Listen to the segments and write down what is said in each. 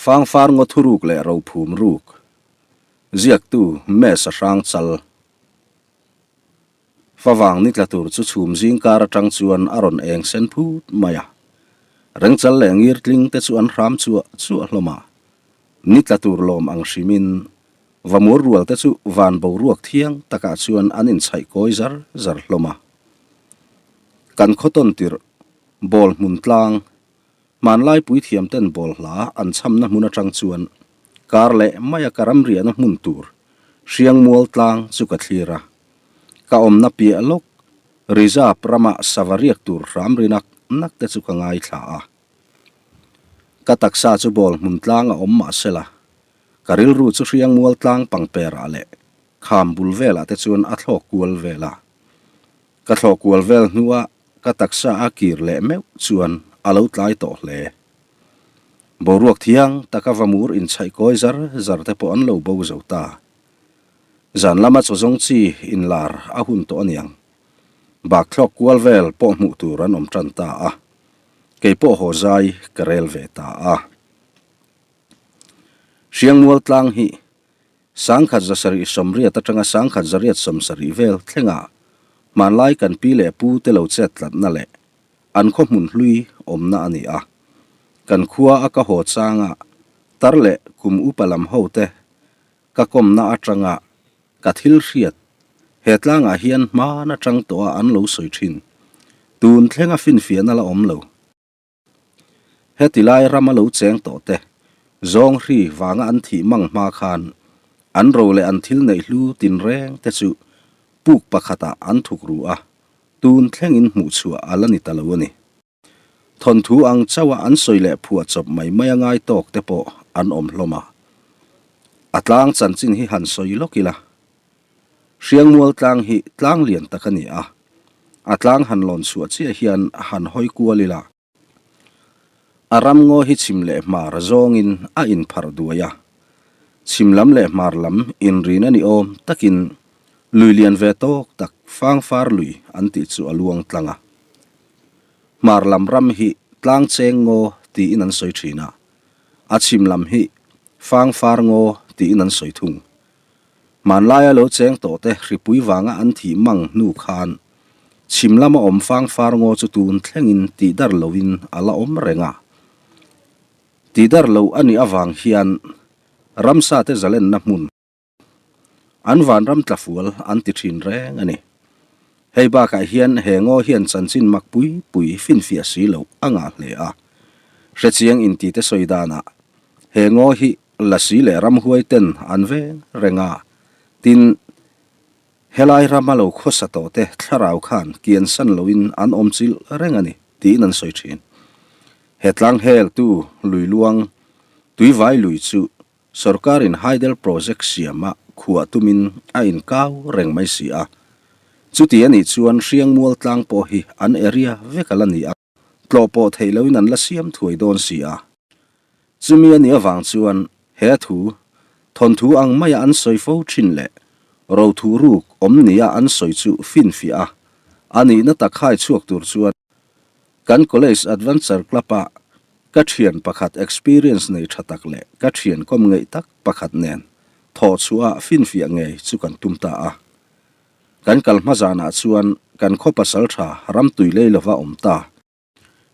Fangfar ngaw thuruk leh rophum ruk. Ziaktu Mesa hrang chal. Favang ni tla tur chu chhum zing kar atang chuan a rawn eng sen phut mai a. Rengchal leh ngir tling te chu an hram chuah chuah hlawm a. Ni tla tur lawm ang hrimin Vamur rual te chu van boruak thiang takah chuan an inchhaih kawi zar zar hlawm a. Kan khawtawn tirh ball hmun tlang Hmanlai puithiam ten ball hla an chhamna hmun atang chuan kar leh maia ka ramriahna hmun tur Hriangmual tlang chu ka thlir a. Ka awmna piah lawk Reserve rama sava riak tur hram ri nak nak te chu ka ngaithla a. Ka taksa chu ball hmun tlang a awm mahsela ka rilru chu Hriangmual tlang pangperah leh kham bul velah te chuan a thlawk kual vel a. Ka thlawh kual vel hnuah ka taksa a kir leh meuh chuan a lo tlai tawh hle. Boruak thiang taka vamur inchhaih kawi zar zar te pawh an lo bo zo ta. Zan lama chaw zawng chi inlar a hun tawh aniang. Bak thlawk kual vel pawh hmuh tur an awm tan ta a. Kei pawh haw zai ka rel ve ta a. Hriangmual tlang hi Sangkhat zasarih sawmriat atanga sangkhat zariat sawmsarih vel thlengah hmanlai kan pi leh pu te lo chet tlatna leh an khaw hmun hlui awmna a ni a. Kan khua a ka haw changa tar leh kum upa lam ho te ka kawmna atanga ka thil hriat he tlangah hian hman atang tawha an lo sawi thin tun thlenga finfiahna la awm lo. Heti lai rama lo cheng tawh te, zawng hri vanga an thih mang hma khan an ro leh an thil neih hlu tinreng te chu puk pakhatah an thuk ru a, tun thlengin hmuh chhuah a la ni ta lo a ni. Thawnthu ang chauha an sawi leh phuah chawp mai mai a ngai tawk te pawh an awm hlawm a. A tlang chanchin hi han sawi lawk ila. Hriangmual tlang hi tlang lian tak a ni a, a tlang han lawn chhuah chiah hian han hawi kual ila, a ram ngaw hi chhim leh hmar zawngin a inpharh duai a, chhim lam leh hmar lam inrin a ni awm takin lui lian ve tawk tak Fangfar lui an tih chu a luang tlang a. Hmar lam ram hi tlang cheng ngaw tiin an sawi thin a, a chhim lam hi Fangfar ngaw tiin an sawi thung. Hmanlaia lo cheng tawh te hripui vanga an thih mang hnu khan chhim lama awm fang far ngaw chu tun thlengin tihdar loin a la awm reng a. Tihdar lo a nih avang hian ramsa te zalenna hmun an vanram tlafual an ti thin reng a ni. Hei bakah hian he ngaw hian chanchin mak pui pui finfiah si loh a ngah hle a. Hrechiang intite sawi danah he ngaw hi Lasi leh ramhuai ten an veng reng a, tin, helai rama lo khawsa tawh te thlarau khan kian san loin an awm chilh reng a ni, tiin an sawi thin. He tlang heltu lui luang Tuivai lui chu sorkarin hydel project siama khuah tumin a inkau reng mai si a. Chuti a nih chuan Hriangmual tlang pawh hi an area vek a la ni a. Tlawh pawh theih loin an la siam thuai dawn si a. Chumi a nih avang chuan he thu, thawnthu ang maia an sawi fo thin leh rothu ruk awm nia an sawi chu finfiah a, a nihna tak hai chhuak tur chuan kan college adventure club-a ka thian pakhat experience nei tha tak leh ka thian kawm ngeih tak pakhat nen thawh chhuah a finfiah ngei chu kan tum ta a. Kan kal hma zanah chuan kan khaw pasal tha ram tui lei lova awm ta.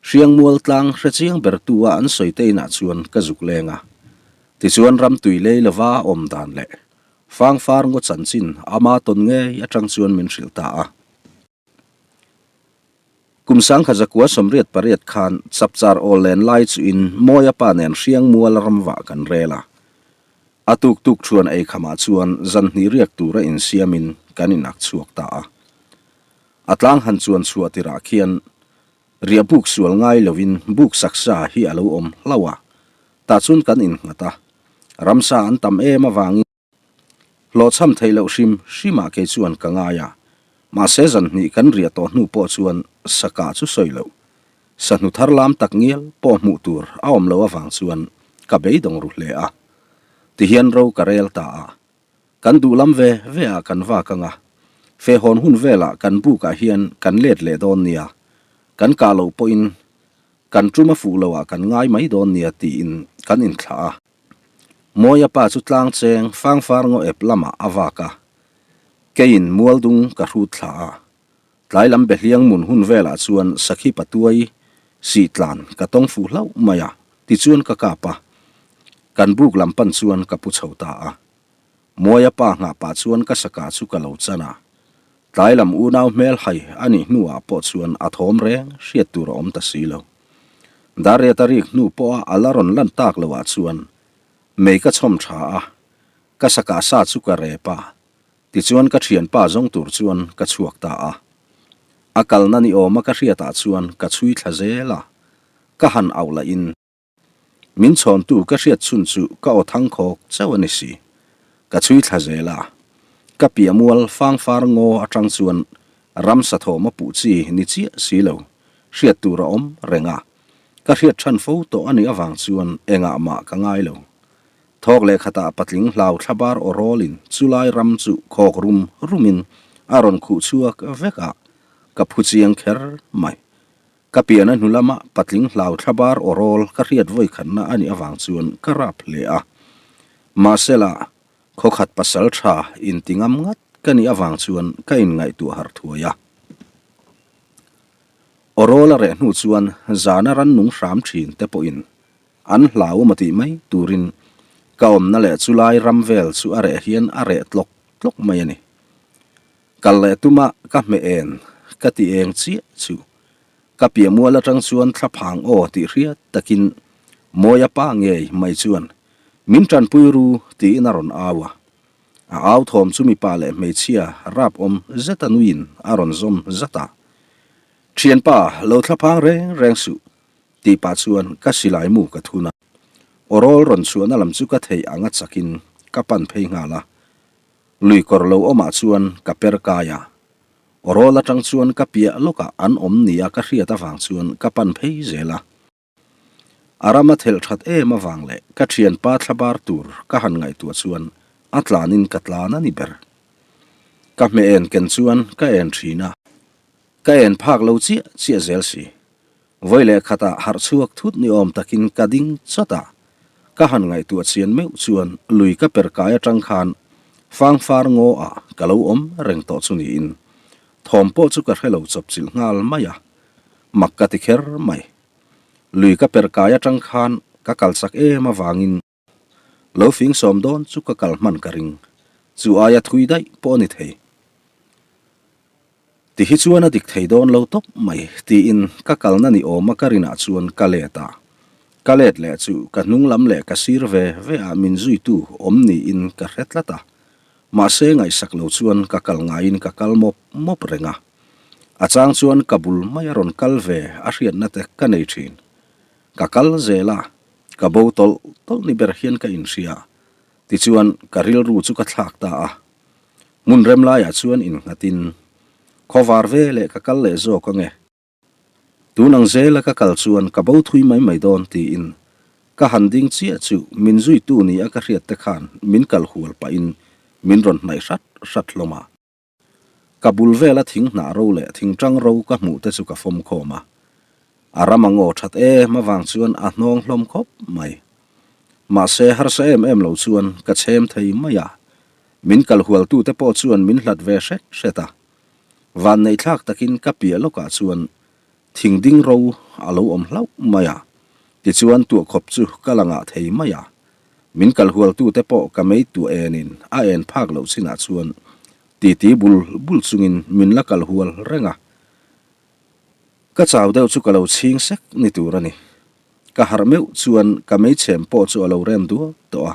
Hriangmual tlang hre chiang ber tu a an sawi te inah chuan ka zuk leng a. Tichuan ram tui lei lova awm dan leh fangfar ngaw chanchin ama tawn ngei atang chuan min hrilh ta a. Kum sangkhat zakua 88 khan chapchar awl len lai chuin Mawia pa nen Hriangmual ramvah kan rel a. A tuk tuk thuan ei khamah chuan zan hnih riak tura insiamin kan inak chhuak ta a. A tlang han chuan chhuah tirah khian riah buk sual ngai loin buk saksa hi a lo awm hlauh a, tah chuan kan innghat a. Ramsa an tam em avangin. Hlawhchham theih loh hrim hrimah kei chuan ka ngai a, mahse zan hnih kan riah tawh hnu pawh chuan sa kah chu sawi loh. Sa hnu thar lam tak ngial pawh hmuh tur a awm loh avang chuan ka beidawng ru hle a. Tihian ro ka rel ta a, kan duh lam ve ve ah kan vak ang a, fehhawn hun velah kan buk ah hian kan let leh dawn nia, kan kah loh pawhin kan tum a fuh loh ah kan ngai mai dawn nia tiin kan inthlah a. Mawia pa chu tlang cheng fangfar ngaw ep lamah a vak a, keiin mualdung ka hrut thla a. Tlai lam behliang mun hun velah chuan sakhi patuai sih tlan ka tawng fuh hlauh mai a, tichuan ka kap a. Kan buk lam pan chuan ka pu chho ta a. Mawia pa nghah pah chuan ka saka chu ka lo chan a. Tlai lam unau hmel hai a nih hnuah pawh chuan a thawm reng hriat tur a awm ta si lo. Darriata rik hnu pawha a la rawn lan tak loah chuan mei ka chhawm tha a, ka saka sa chu ka rep a, tichuan ka thianpa zawng tur chuan ka chhuak ta a. A kalna ni awma ka hriatah chuan ka chhui thla zel a, ka han auh lahin. Min chhawntu ka hriat chhun chu ka aw thang khawk chauh a ni si. Ka chhui thla zel a. Ka piah mual fangfar ngaw atang chuan ramsa thawm a puh chi ni chiah si lo, hriat tur a awm reng a. Ka hriat than fo tawh a nih avang chuan engah mah ka ngai lo. Thawk leh khatah patling hlau thlabar aw rawlin chulai ram chu khawk rum rumin a rawn khuh chhuak vek a, ka phu chiang kher mai. Ka pian a hnu lama patling hlau thlabar aw rawl ka hriat vawi khatna a nih avang chuan ka rap hle a. Mahsela, khawkhat pasal tha inti ngam ngat ka nih avang chuan ka inngaihtuah harh thuai a. Aw rawl a reh hnu chuan zana rannung hram thin te pawhin an hlau maw tih mai turin ka awmna leh chulai ram vel chu a reh hian a reh tlawk tlawk mai a ni. Kal leh tuma ka hmeh en ka ti eng chiah chu. Ka piah mual atang chuan thlaphang aw tih hriat takin Mawia pa ngei mai chuan min tanpui ru tiin a rawn au a. A au thawm chu mipa leh hmeichhia rap awm zeta nuiin a rawn zawm zat a. Thianpa lo thlaphang reng reng suh tih pah chuan ka silai mu ka thun a. Awrawl rawn chhuahna lam chu ka theih anga chakin ka pan phei nghal a. Lui kawr lo awmah chuan ka per kai a, awrawl atang chuan ka piah lawkah an awm nia ka hriat avang chuan ka pan phei zel a. A ram a thelh that em avang leh ka thianpa thlabar tur ka han ngaihtuah chuan a tlanin ka tlan a ni ber. Ka hmeh en ken chuan ka en thin a, ka en phak lo chiah chiah zel si. Vawi leh khatah harh chhuak thut ni awm takin ka ding chawt a, ka han ngaihtuah chian meuh chuan lui ka per kai atang khan fangfar ngaw ah ka lo awm reng tawh chu niin thawm pawh chu ka hre lo chawp chilh nghal mai a, mak ka ti kher mai. Lui ka per kai atang khan ka kal chak em avangin lo fing sawm dawn chu ka kal hman ka ring, chu aia thui daih pawh a ni thei. Ti hi chuan a dik thei dawn lo tawp mai tiin ka kalna ni awma ka rinah chuan ka let a. Ka let leh chu ka hnung lam leh ka sir ve ve ah min zuitu awm niin ka hre tlat a. Mahse ngaihsak lo chuan ka kal ngaiin ka kal mawp mawp reng a. A chang chuan ka bul mai a rawn kal ve a hriatna te ka nei thin. Ka kal zel a, ka bo tawlh tawlh ni ber hian ka inhria. Tichuan ka rilru chu ka thlak ta a. Hmun rem laiah chuan innghatin, Khawvar ve leh ka kal leh zawk ange. Tun ang zela ka kal chuan ka bo thui mai mai dawn tiin ka han ding chiah chu min zuitu ni a ka hriat te khan min kal hual pahin min rawn hnaih hrat hrat hlawm a. Ka bul vela thing hnah ro leh thingtang ro ka hmuh te chu ka fawm khawm a. A ram a ngaw that em avang chuan a hnawng hlawm khawp mai. Mahse harsa em em lo chuan ka chhem thei mai a. Min kal hualtute pawh chuan min hlat ve hret hret a. Vanneihthlak takin ka piah lawkah chuan thing ding ro a lo awm hlauh mai a. Tichuan tuahkhawp chu ka la ngah thei mai a. Min kal hualtute pawh ka mei tuah enin a en phak loh chinah chuan titi bul bul chungin min la kal hual reng a. Ka chau deuh chu ka lo chhing sek ni tur a ni. Ka harh meuh chuan ka meichhem pawh chu a lo rem duak tawh a.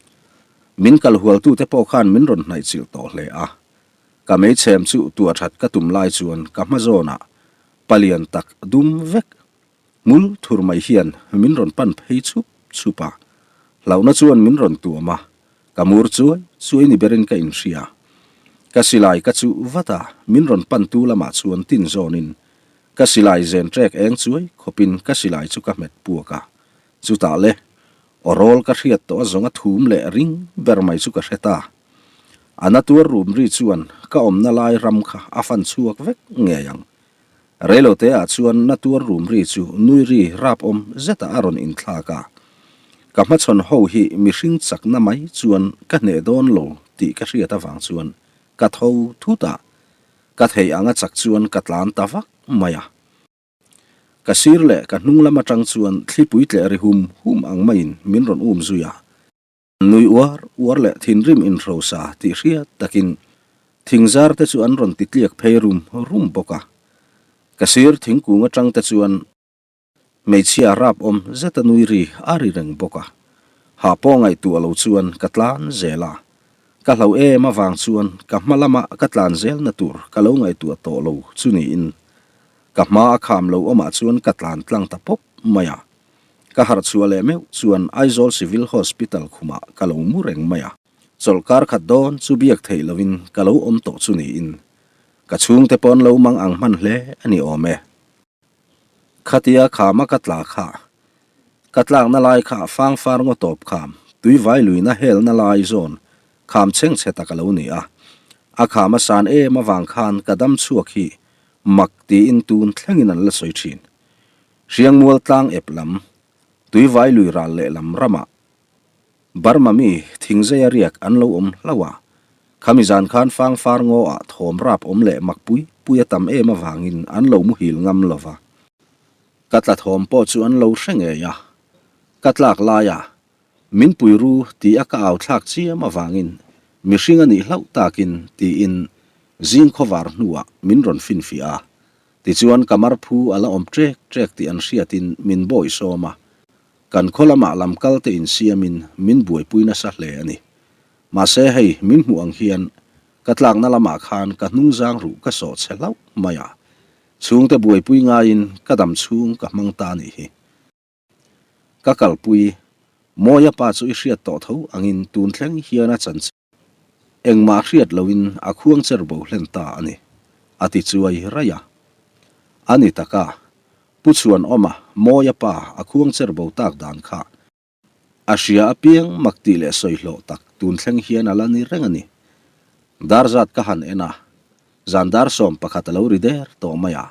Min kal hualtute pawh khan min rawn hnaih chilh tawh hle a. Ka meichhem chu tuah that ka tum lai chuan ka hma zawnah palian tak dum vek hmul thur mai hian min rawn pan phei chhup chhup a. Hlauhna chuan min rawn tuam a, ka mur chuai chuai ni berin ka inhria. Ka silai ka chuh vat a, min rawn pantu lamah chuan tin zawnin Ka silai zen trek eng chuai khawpin ka silai chu ka hmet puak a, chutah le, aw rawl ka hriat tawh a zawnga thum leh ring ber mai chu ka hre ta. A na tuar rum ri chuan ka awmna lai ram kha a fan chhuak vek ngei ang. Reilote ah chuan na tuar rum ri chu nui ri rap awm zetah a rawn inthlak a. Ka hmachhawn ho hi mihring chakna mai chuan ka hneh dawn lo tih ka hriat avang chuan ka tho thut a, ka theih anga chak chuan ka tlan ta vak mai a. Ka sir leh ka hnung lam atang chuan thlipui tleh ri hum hum ang maiin min rawn um zui a. Nui uar uar leh thinrim inhrosa tih hriat takin thingzar te chu an rawn ti tliak phei rum rum bawk a. Ka sir thingkung atang te chuan Hmeichhia rap awm zeta nui ri a ri reng bawk a, hah pawh ngaihtuah lo chuan ka tlan zel a, ka hlo em avang chuan ka hma lama ka tlan zelna tur ka lo ngaihtuah tawh lo chu niin ka hma a kham lo awmah chuan ka tlan tlang ta pawp mai a, ka harh chhuah leh meuh chuan Aizawl Civil Hospital khumah ka lo mu reng mai a, chawlhkar khat dawn chu biak theih lovin ka lo awm tawh chu niin ka chhungte pawn lo mang ang hman hle a ni awm e. Khatia khama ka tla kha, ka tlakna lai kha fang far ngaw tawp kham, tui vai luina helna lai zawn kham chheng chhe tak a lo ni a. A kham a san em avang khan ka dam chhuak hi mak tiin tun thlengin an la sawi thin. Hriangmual tlang ep lam, tui vai lui ral lehlam ramah Burma mi thingzeia riak an lo awm hlauh a, khami zan khan fang far ngaw ah thawm rap awm leh mak pui pui a tam em avangin an lo muhil ngam lo va. Ka tla thawm pawh chu an lo hre ngei a, ka tlak laia min pui ru ti a ka au thlak chiam avangin mihring a nih hlauh takin tiin zing khawvar hnuah min rawn finfiah a, tichuan ka marphu a la awm ṭek ṭek tih an hriatin min bawihsawm a. Kan khaw lamah lam kal te insiamin min buaipui nasa hle a ni. Mahse hei min hmuh ang hian ka tlakna lamah khan ka hnungzang ruh ka sawh chhe hlauh mai a, chhungte buaipui ngaiin ka dam chhung ka hmang ta a nih hi. Ka kalpui, Mawia pa chu i hriat tawh tho angin tun thleng hian a chanchin. Engmah hriat loin a khuang cher bo hlen ta a ni, a ti chuai raih a. A ni taka, Pu Chhuanawma, Mawia pa, a khuang cher bo tak dan kha a hria apiang mak tih leh sawi hlawh tak tun thleng hian a la ni reng a ni. Dar zat ka han en a, zan dar 11 a lo ri der tawh mai a.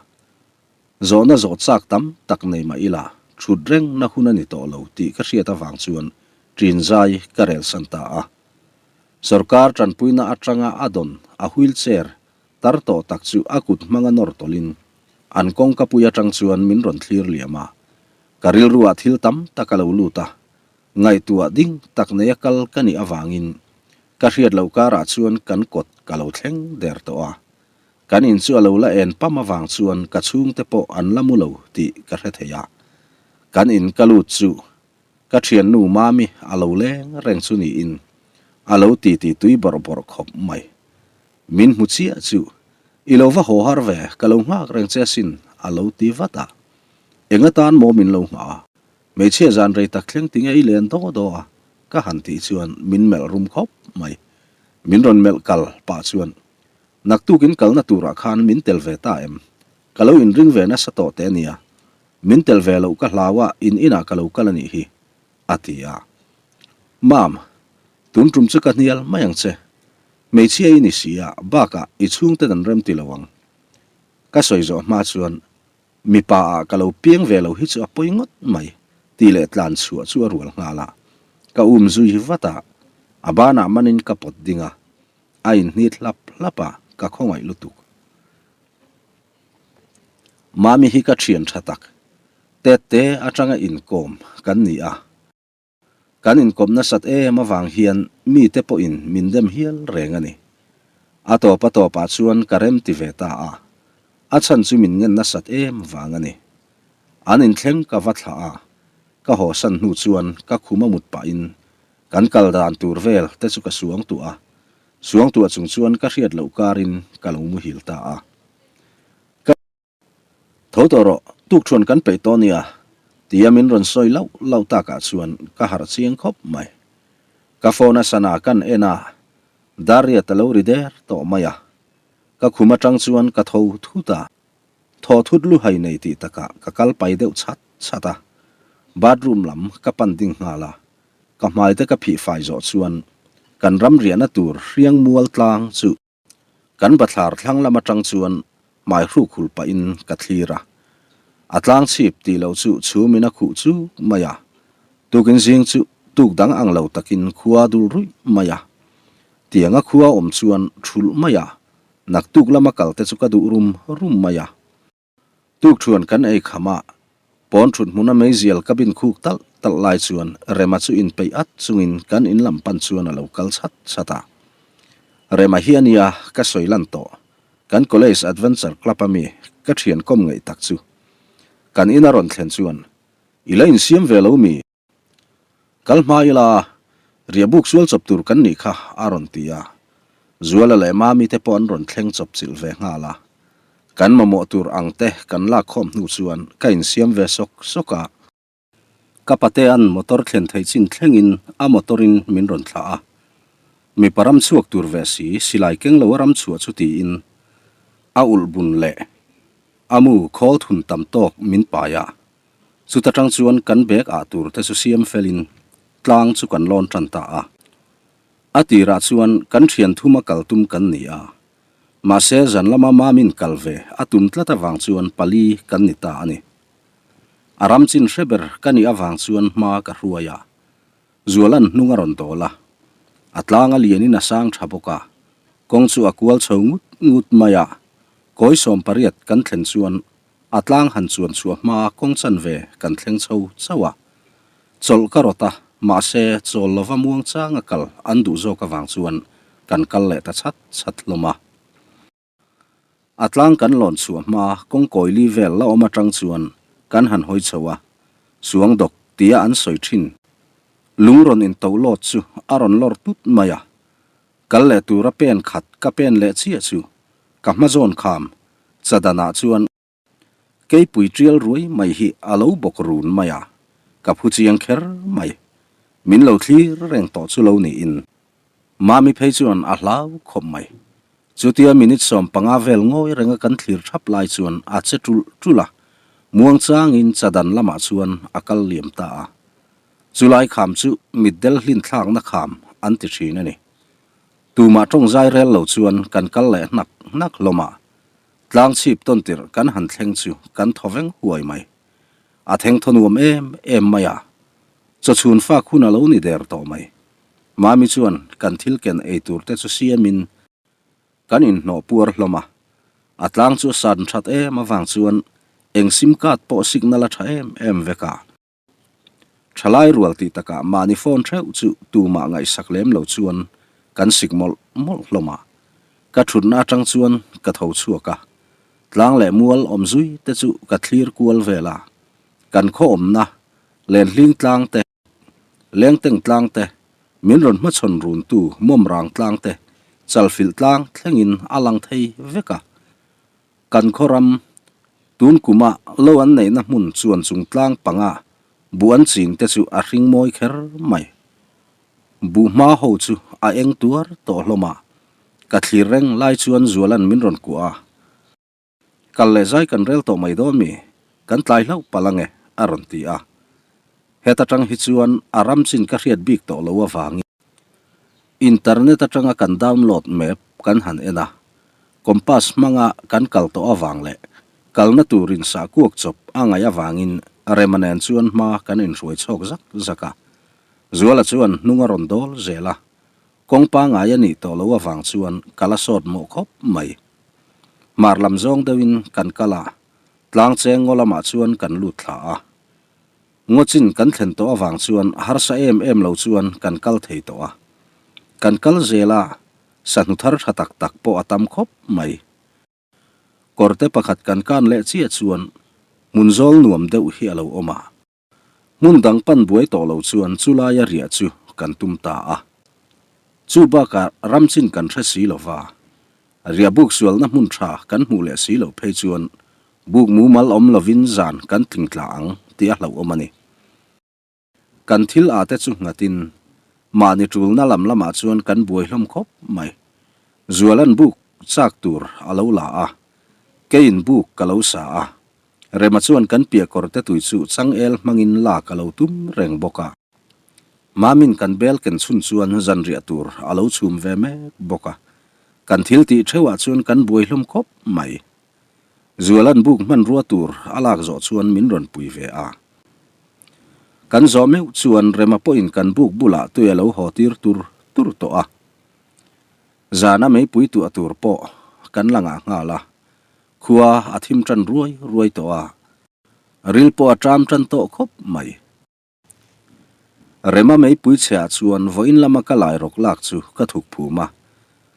Zawhna zawh chak tam tak nei mah ila, thut reng na hun a ni tawh lo tih ka hriat avang chuan ṭin zai ka relsan ta a. Sorkar tanpuina atanga a dawn a wheelchair tar tawh tak chu a kut hmanga nawr tawlhin an kawngka pui atang chuan min rawn thlir liam a. Ka rilruah thil tam tak a lo lut a, ngaihtuah ding tak neia kal ka nih avangin ka hriat loh karah chuan kan kawt ka lo thleng der tawh a. Kan in chu a lo la en pam avang chuan ka chhungte pawh an la mu lo tih ka hre thei a. Kan in ka lut chu Ka thiannu Mami a lo leng reng chu niin a lo titi tui bawrh bawrh khawp mai. Min hmu chiah chu i lo va haw har ve, ka lo nghak reng che asin a lo ti vat a. Eng atan maw min lo nghah a? Hmeichhia zan rei tak thleng tinge i len daw daw a? Ka han tih chuan min melh rum khawp mai. Min rawn melh kal pah chuan naktuk in kalna turah khan min tel ve ta em? Ka lo inring ve nasa tawh teh ania. Min tel ve loh ka hlau a, in inah ka lo kal a nih hi, a ti a. Mam, tun tum chu ka hnial mai ang che. Hmeichhia i ni si a, bakah i chhungten an rem ti lo ang. Ka sawi zawh hma chuan, Mipa ah ka lo piang ve lo hi chu a pawi ngawt mai, tih leh tlan chhuah chu a rual nghal a. Ka um zui vat a, a banah manin ka pawt ding a, a inhnit hlap hlap a, ka khawngaih lutuk. Mami hi ka thian tha tak, tette atanga inkawm kan ni a. Kan inkawm nasat em avang hian mite pawhin min dem hial reng a ni. A tawp a tawpah chuan ka rem ti ve ta a, a chhan chu min ngen nasat em vang a ni. An inthleng ka va thlah a, ka hawsan hnu chuan ka khum a mut pahin kan kal dan tur vel te chu ka suangtuah a, Suangtuah chung chuan ka hriat loh karin ka lo muhil ta a. Ka tho tawh rawh, tukṭhuan kan peih tawh nia, tia min rawn sawi lauh lauh takah chuan ka harh chiang khawp mai. Ka phone a sana kan en a, Dariat a lo ri der tawh mai a. Ka khum aṭang chuan ka tho thut a, thaw thut luhai nei tih takah ka kal pai deuh chhat chhat a. Bathroom lam ka pan ding nghal a, Ka hmaite ka phih fai zawh chuan kan ram riahna tur hriang mual tlang chu kan bathlar thlang lam atang chuan hmai hruk hul pahin ka thlir a. A tlang chhip tih loh chu chhumin a khuh chuk mai a, tukin zing chu Tuk dang ang lo takin khua dul ruih mai a. Tianga khua awm chuan thulh mai a, naktuk lama kal te chu ka duh rum rum mai a. Tuk thuan kan ei kham a, pawn thut hmuna meizial ka bin khuk talh talh lai chuan Rema chu inpeih at chungin kan in lam pan chuan a lo kal chhat chhat a. Rema hi a nia ka sawi lan tawh, kan college adventure club a mi ka thian kawm ngeih tak chu. Kan in a rawn thlen chuan, I la insiam ve lo mi? Kal hma ila, riahbuk sual chawp tur kan nih kha a rawn ti a. Zuala leh Mami te pawh an rawn thleng chawp chilh ve nghal a. Kan mamawh tur ang te kan lak khawm hnu chuan ka insiam ve sawk sawk a. Ka patea'n motor thlen theih chin thlengin a motor in min rawn thlah a. Mipa ram chhuak tur ve si, silai keng lo a ram chhuah chu tiin a ulh bun leh a mu khawl thun tam tawk min pai a. Chuta tang chuan kan bag ah tur te chu siam felin tlang chu kan lawn tan ta a. A tirah chuan kan thian thuma kal tum kan ni a. Mahse zan lama Mamin kal ve a tum tlat avang chuan pali kan ni ta a ni. A ram chin hre ber ka nih avang chuan hma ka hruai a. Zualan hnung a rawn dawl a. A tlang a lianin a sang tha bawk a. Kawng chu a kual chho ngut ngut mai a. Kawi 18 kan thlen chuan A tlang han chuan chhuah hma kawng chanve kan thleng chho chauh a. Chawlh ka rawt a, mahse chawl lova muang changa kal an duh zawk avang chuan kan kal leh ta chhat chhat hlawm a. A tlang kan lawn chhuah hma kawng kawi li vel la awm atang chuan kan han hawi chho a, Suang dawk tia an sawi thin. Lung rawn in to lawt chu a rawn lawr tut mai a. Kal leh tura pen khat ka pen leh chiah chu ka hma zawn kham Chadanah chuan keipui tial ruai mai hi a lo bawk run mai a, ka phu chiang kher mai. Min lo thlir reng tawh chu lo niin Mami phei chuan a hlau khawp mai. Chutia minute 15 vel ngawi renga kan thlir thap lai chuan a che ṭulh ṭulh a, muangchangin Chadan lamah chuan a kal liam ta a. Chulai kham chu mitdel hlinthlakna kham an ti thin a ni. Tumah tawng zai rel lo chuan kan kal leh hnak hnak hlawm a, tlang chhip tawn tirh kan han thleng chu kan thaw veng huai mai. A theng thaw nuam em em mai a, chawchhun fak hun a lo ni der tawh mai. Mami chuan kan thil ken ei tur te chu siamin kan inhnawh puar hlawm a, a tlang chu a san that em avang chuan eng sim card pawh signal a tha em em vek a. Thalai rual tih takah mahni phone theuh chu tumah ngaihsak lem lo chuan kan sik mawlh mawlh hlawm a. Ka thutna atang chuan ka tho chhuak a, tlang leh mual awm zui te chu ka thlir kual vel a. Kan khaw awmna, Lenhling tlang te, Lengteng tlang te, min rawn hmachhawn runtu Mawmrang tlang te, Chalfilh tlang thlengin a lang thei vek a. Kan khaw ram, tun kuma lo an neihna hmun chuan chung tlang panga buh an chin te chu a hring mawi kher mai. Buh hma ho chu a eng tuar tawh hlawm a, ka thlir reng lai chuan Zuala'n min rawn kuah a. Kal leh zai kan rel tawh mai dawn mi? Kan tlai hlauh palh ange, a rawn ti a. Heta tang hi chuan a ram chin ka hriat bik tawh lo avangin internet atanga kan download map kan han en a, compass hmanga kan kal tawh avang leh kalna tur insa kuak chawp a ngaih avangin Rema nen chuan hma kan inhruai chhawk zak zak a. Zuala chuan hnung a rawn dawl zel a, kawng pangai a nih tawh loh avang chuan kal a sawt mawh khawp mai. Hmar lam zawng deuhin kan kal a, tlang cheng ngaw lamah chuan kan lut thla a. Ngawchin kan thlen tawh avang chuan harsa em em lo chuan kan kal thei tawh a. Kan kal zel a, sahnu thar tha tak tak pawh a tam khawp mai. Kawrte pakhat kan kan leh chiah chuan hmun zawl nuam deuh hi a lo awm a. Hmun dang pan buai tawh lo chuan chulaia riah chu kan tum ta a. Chu bakah ramchin kan hre si lo va, riahbuk sualna hmun tha kan hmuh leh si loh phei chuan buk mumal awm lovin zan kan tling tla ang tih a hlauhawm a ni. Kan thil a te chu nghatin mahni tulna lam lamah chuan kan buai hlawm khawp mai. Zualan buk chak tur a lo la a, keiin buk ka lo sa a, Rema chuan kan piah kawr te tui chu changel hmangin lak a lo tum reng bawk a. Mamin kan bel ken chhun chuan zanriah tur a lo chhum ve mek bawk a, kan thil tih theuhah chuan kan buai hlawm khawp mai. Zualan buk hmanrua tur a lak zawh chuan min rawn pui ve a. Kan zawh meuh chuan Rema pawhin kan buk bulah tui a lo haw tir tur tur tawh a. Zana meipui tuah tur pawh kan la ngah nghal a, khua a thim tan ruai ruai tawh a, ril pawh a ṭam tan tawh khawp mai. Rema meipui chheah chuan vawiin lama ka lai rawk lak chu ka thuk phum a,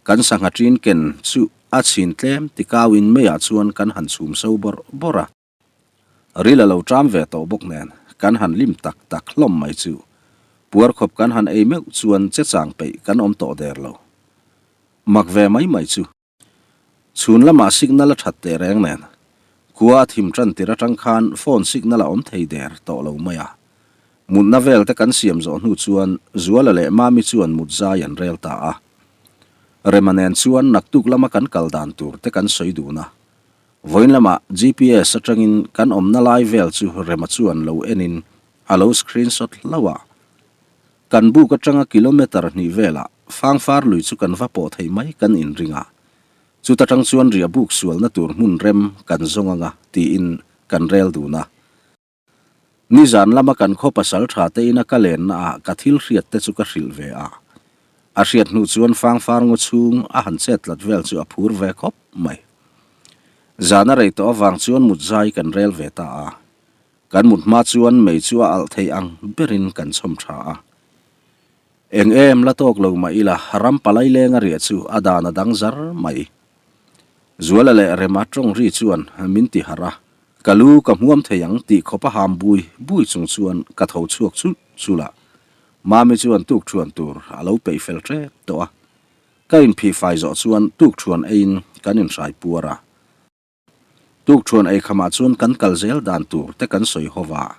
kan sangha ṭin ken chu a chhin tlem ti kauin meiah chuan kan han chhum so bawrh bawrh a. Ril a lo ṭam ve tawh bawk nen kan han lim tak tak hlawm mai chu puar khawp kan han ei meuh chuan che chang peih kan awm tawh der lo. Mak ve mai mai chu. Chhun lamah signal a that teh reng nen, khua a thim tan tir atang khan phone signal a awm thei der tawh lo mai a. Mutna vel te kan siam zawh hnu chuan Zuala leh Mami chuan mut zai an rel ta a. Rema nen chuan naktuk lama kan kal dan tur te kan sawi dun a. Vawiin lamah GPS atangin kan awmna lai vel chu Rema chuan lo enin a lo screenshot hlauh a. Kan buk atanga kilometre hnih velah Fangfar lui chu kan va pawh thei mai kan inring a, chuta tang chuan riah buk sualna tur hmun rem kan zawng anga tiin kan rel dun a. Nizan lama kan khaw pasal tha te ina ka lenna ah ka thil hriat te chu ka hrilh ve a. A hriat hnu chuan Fangfar ngaw chhung a han chet tlat vel chu a phur ve khawp mai. Zan a rei tawh avang chuan mut zai kan rel ve ta a. Kan mut hma chuan mei chu a alh thei ang berin kan chhawm tha a. Eng em la tawk lo mah ila ram palai leng a riah chu a dan a dang zar mai. Zuala leh Rema tawng ri chuan min ti harh a, ka lu ka hmuam thei ang tih khawp a ham bui bui chung chuan ka tho chhuak chulh chulh a. Mami chuan tukṭhuan tur a lo peih fel ṭep tawh a. Ka inphihfai zawh chuan tukṭhuan eiin kan inhrai puar a. Tukṭhuan ei khamah chuan kan kal zel dan tur te kan sawi ho va.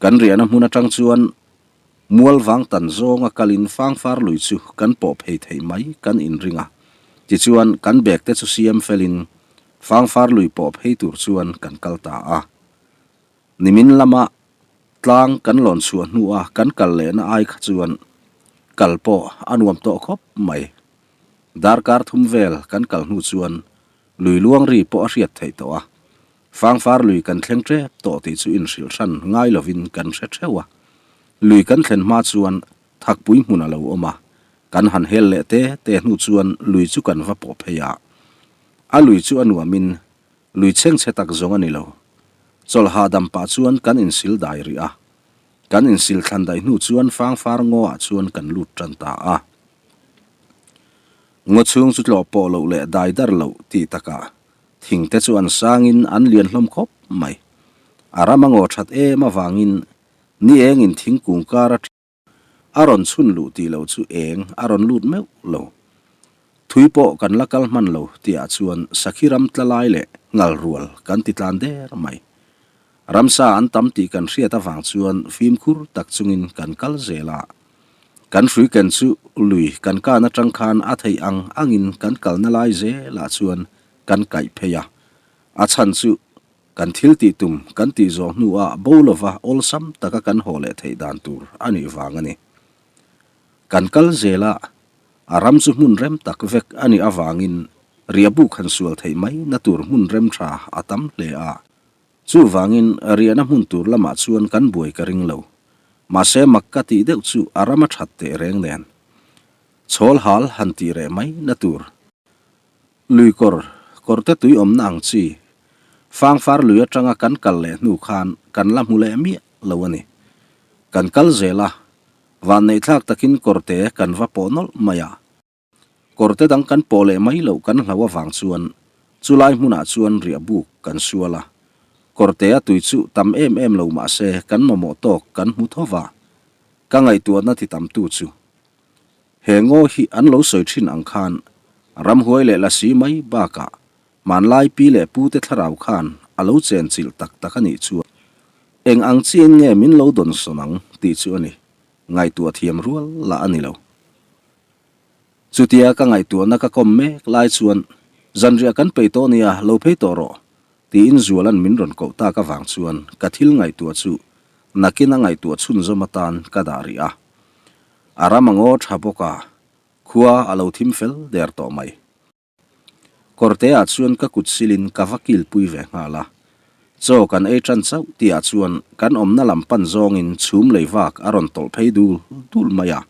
Kan riahna hmun atang chuan mual vang tan zawnga kalin fangfar lui chu kan pawh phei thei mai kan inring a. Tichuan kan bag te chu siam felin fangfar lui pawh phei tur chuan kan kal ta a. Nimin lama tlang kan lawn chhuah hnua kan kal lehna ai kha chuan kal pawh a nuam tawh khawp mai. Darkar thum vel kan kal hnu chuan Lui luang ri pawh a hriat theih tawh a, Fangfar lui kan thleng tep tawh tih chu inhrilh hran ngai lovin kan hre theuh a. Lui kan thlen hma chuan thakpui hmun a lo awm a, kan han hel leh te te hnu chuan lui chu kan va pawh phei a. A lui chu a nuamin lui chhengchhe tak zawng a ni lo. Chawlh hahdam pah chuan kan insil dai rih a. Kan insil thlan daih hnu chuan Fangfar ngaw ah chuan kan lut tan ta a. Ngaw chhung chu tlawh pawh loh leh dai dar loh tih takah thing te chu an sangin an lian hlawm khawp mai. A ram a ngaw that em avangin ni engin thingkung kar a rawn chhun luh tih loh chu eng a rawn lut meuh lo. Thui pawh kan la kal hman lo tihah chuan sakhi ram tla lai leh ngal rual kan ti tlan der mai. Ramsa an tam tih kan hriat avang chuan fimkhur tak chungin kan kal zel a. Kan hrui ken chu lui kan kan atang khan a theih ang angin kan kalna lai zelah chuan kan kaih phei a. A chhan chu kan thil tih tum kan tih zawh hnuah bo lova awlsam taka kan haw leh theih dan tur a nih vang a ni. Kan kal zela a ram chu hmun rem tak vek a nih avangin riahbuk han sual theih mai na tur hmun rem tha a tam hle a. Chuvangin riahna hmun tur lamah chuan kan buai ka ring lo. Mahse mak ka tih deuh chu a ram a that teh reng nen. Chhawl hal han tih reh mai na tur. Lui kawr, kawrte tui awmna ang chi. Fangfar lui atanga kan kal leh hnu khan kan la hmu leh miah lo a ni. Kan kal zel a, vanneihthlak takin kawrte kan va pawh nawlh mai a. Kawrte dang kan pawh leh mai loh kan hlau avang chuan chulai hmunah chuan riah buk kan sual a. Kawrtea tui chu tam em em lo mah se kan mamawh tawk kan hmu tho va. Ka ngaihtuahna ti tamtu chu he ngaw hi an lo sawi thin ang khan ramhuai leh lasi mai bakah hmanlai pi leh pute thlarau khan a lo chenchilh tak tak a nih chuan eng ang chiin nge min lo dawnsawn ang tih chu a ni. Ngaihtuah thiam rual lah a ni lo. Chutia ka ngaihtuahna ka kawm mek lai chuan, Zanriah kan peih tawh nia, lo phei tawh rawh, tiin Zuala'n min rawn koh tak avang chuan ka thil ngaihtuah chu nakin a ngaihtuah chhunzawm atan ka dah rih a. A ram a ngaw tha bawk a, khua a lo thim fel der tawh mai. Kawrteah chuan ka kut silin ka va kilpui ve nghal a. Chaw kan ei tan chauh tihah chuan kan awmna lam pan zawngin chhum lei vak a rawn tawlh phei dul dul mai a.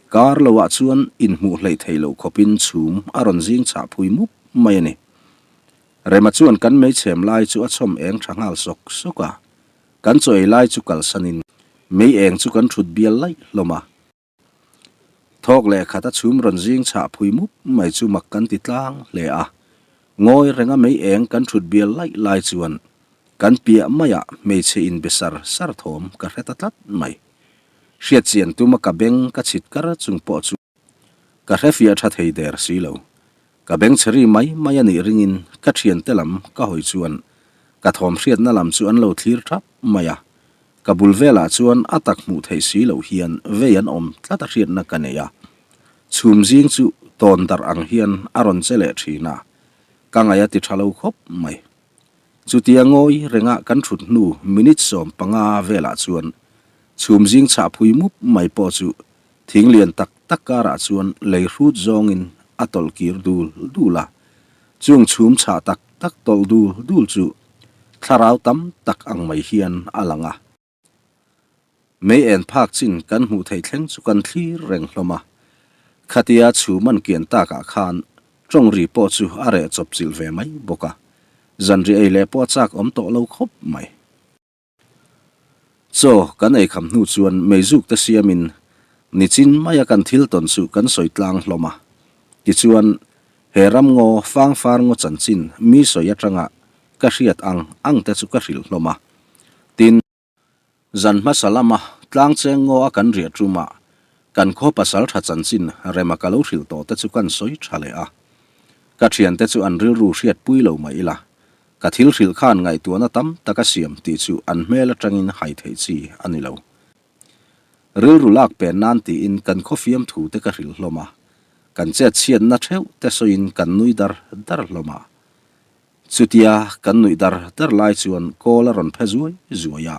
Kar loah chuan inhmuh hleih theih loh khawpin chhum a rawn zing chhah phui mup mai a ni. Rema chuan kan meichhem lai chu a chhawm eng tha nghal sawk sawk a. Kan chaw ei lai chu kalsanin mei eng chu kan thut bial laih hlawm a. Thawk leh khat a chhum rawn zing chhah phui mup mai chu mak kan ti tlang hle a. Ngawi renga mei eng kan thut bial laih lai chuan kan piah maiah hmeichhe in be sar sar thawm ka hre ta tlat mai. Hriatchian tuma ka beng ka chhit kar chung pawh chu ka hre fiah tha thei der si lo. Ka beng chhe ri mai mai a nih ringin ka thiante lam ka hawi chuan ka thawm hriatna lam chu an lo thlir thap mai a. Ka bul velah chuan a tak hmuh theih si loh hian vei an awm tlat a hriatna ka nei a. Chhum zing chu tawn darh ang hian a rawn che leh thin a, ka ngaih a ti tha lo khawp mai. Chutia ngawi renga kan thut hnu minute 15 velah chuan chhum zing chhah phui mup mai pawh chu thing lian tak tak karah chuan lei hrut zawngin a tawlh kir dul dul a. Chung chhum chhah tak tak tawlh dul dul chu thlarau tam tak ang mai hian a lang a. Mei en phak chin kan hmuh theih thleng chu kan thlir reng hlawm a. Khatia chhum an kian takah khan tawng ri pawh chu a reh chawp chilh ve mai bawk a. Zanri ei leh pawh a chak awm tawh lo khawp mai. Chaw kan ei kham hnu chuan meizuk te siamin nichin maia kan thil tawn chu kan sawi tlang hlawm a. Tichuan, he ramngaw fangfar ngaw chanchin mi sawi atanga ka hriat ang ang te chu ka hrilh hlawm a. Tin, zan hmasa lama tlang cheng ngaw a kan riah ṭuma kan khaw pasal ṭha chanchin rema ka lo hrilh tawh te chu kan sawi ṭha leh a. Ka ṭhiante chu an rilru hriatpui lo mah ila, Ka thil hrilh khan ngaihtuahna tam tak a siam tih chu an hmel atangin hai theih chi a ni lo. Rilru lak pen nan tiin kan khaw fiamthu te ka hrilh hlawm a, kan chet chhiatna theuh te sawiin kan nui dar dar hlawm a. Chutia kan nuih dar dar lai chuan kawl a rawn phe zuai zuai a,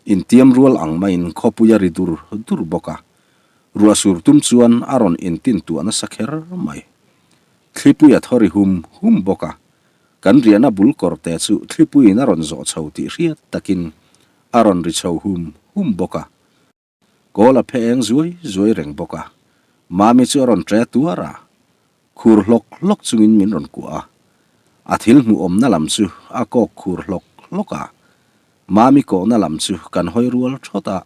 intiam rual ang maiin khawpui a ri dur dur bawk a, ruahsur tum chuan a rawn intintuah nasa kher mai. Thlipui a thaw ri hum hum bawk a, Kan riahna bul kawrte chu thlipuiin a rawn zawh chho tih hriat takin a rawn ri chho hum hum bawk a. Kawl a phe eng zuai zuai reng bawk a. Mami chu a rawn ṭe tuar a, khur hlawk hlawk chungin min rawn kuah a. A thil hmuh awmna lam chu a kawk khur hlawk hlawk a. Mami kawhna lam chu kan hawi rual thawt a,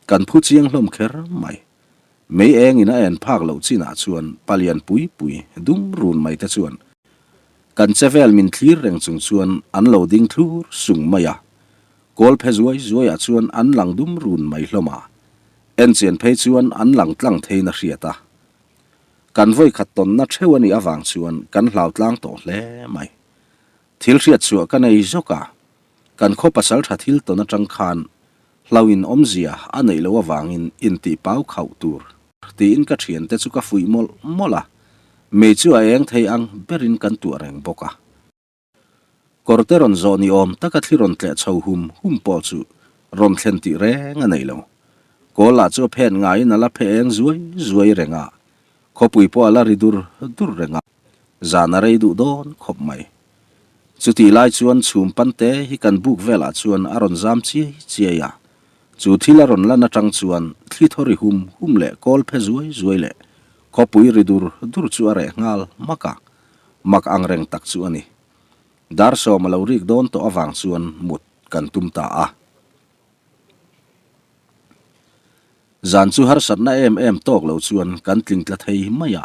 kan phu chiang hlawm kher mai. Mei engin a en phak loh chinah chuan palian pui pui dum run mai te chuan kan che vel min thlir reng chung chuan an lo ding thlur sung mai a. Kawl phe zuai zuaiah chuan an lang dum run mai hlawm a, en chian phei chuan an lang tlang theiin a hriat a. Kan vawi khat tawnna theuh a nih avang chuan kan hlau tlang tawh hle mai. Thil hriat chhuah ka nei zawk a, kan khaw pasal tha thil tawn atang khan Hlauhin awmzia a neih loh avangin intih pau khauh tur tiin ka thiante chu ka fuih mawlh mawlh a, mei chu a eng thei ang berin kan tuah reng bawk a. Kawrte rawn zawh ni awm taka thli rawn tleh chho hum hum pawh chu rawn thlen tih reng a nei lo. Kawl lah chu a phen ngaiin a la phe eng zuai zuai reng a, khawpui pawh a la ri dur dur reng a, zan a rei duh dawn khawp mai. Chutih lai chuan chhum pante hi kan buk velah chuan a rawn zam chiai chiai a, chu thil a rawn lan atang chuan thli thaw ri hum hum leh kawl phe zuai zuai leh khawpui ri dur dur chu a reh nghal mak a, mak ang reng tak chu a ni. Dar sawm a lo rik dawn tawh avang chuan mut kan tum ta a. Zan chu harsatna em em tawk lo chuan kan tling tla thei mai a.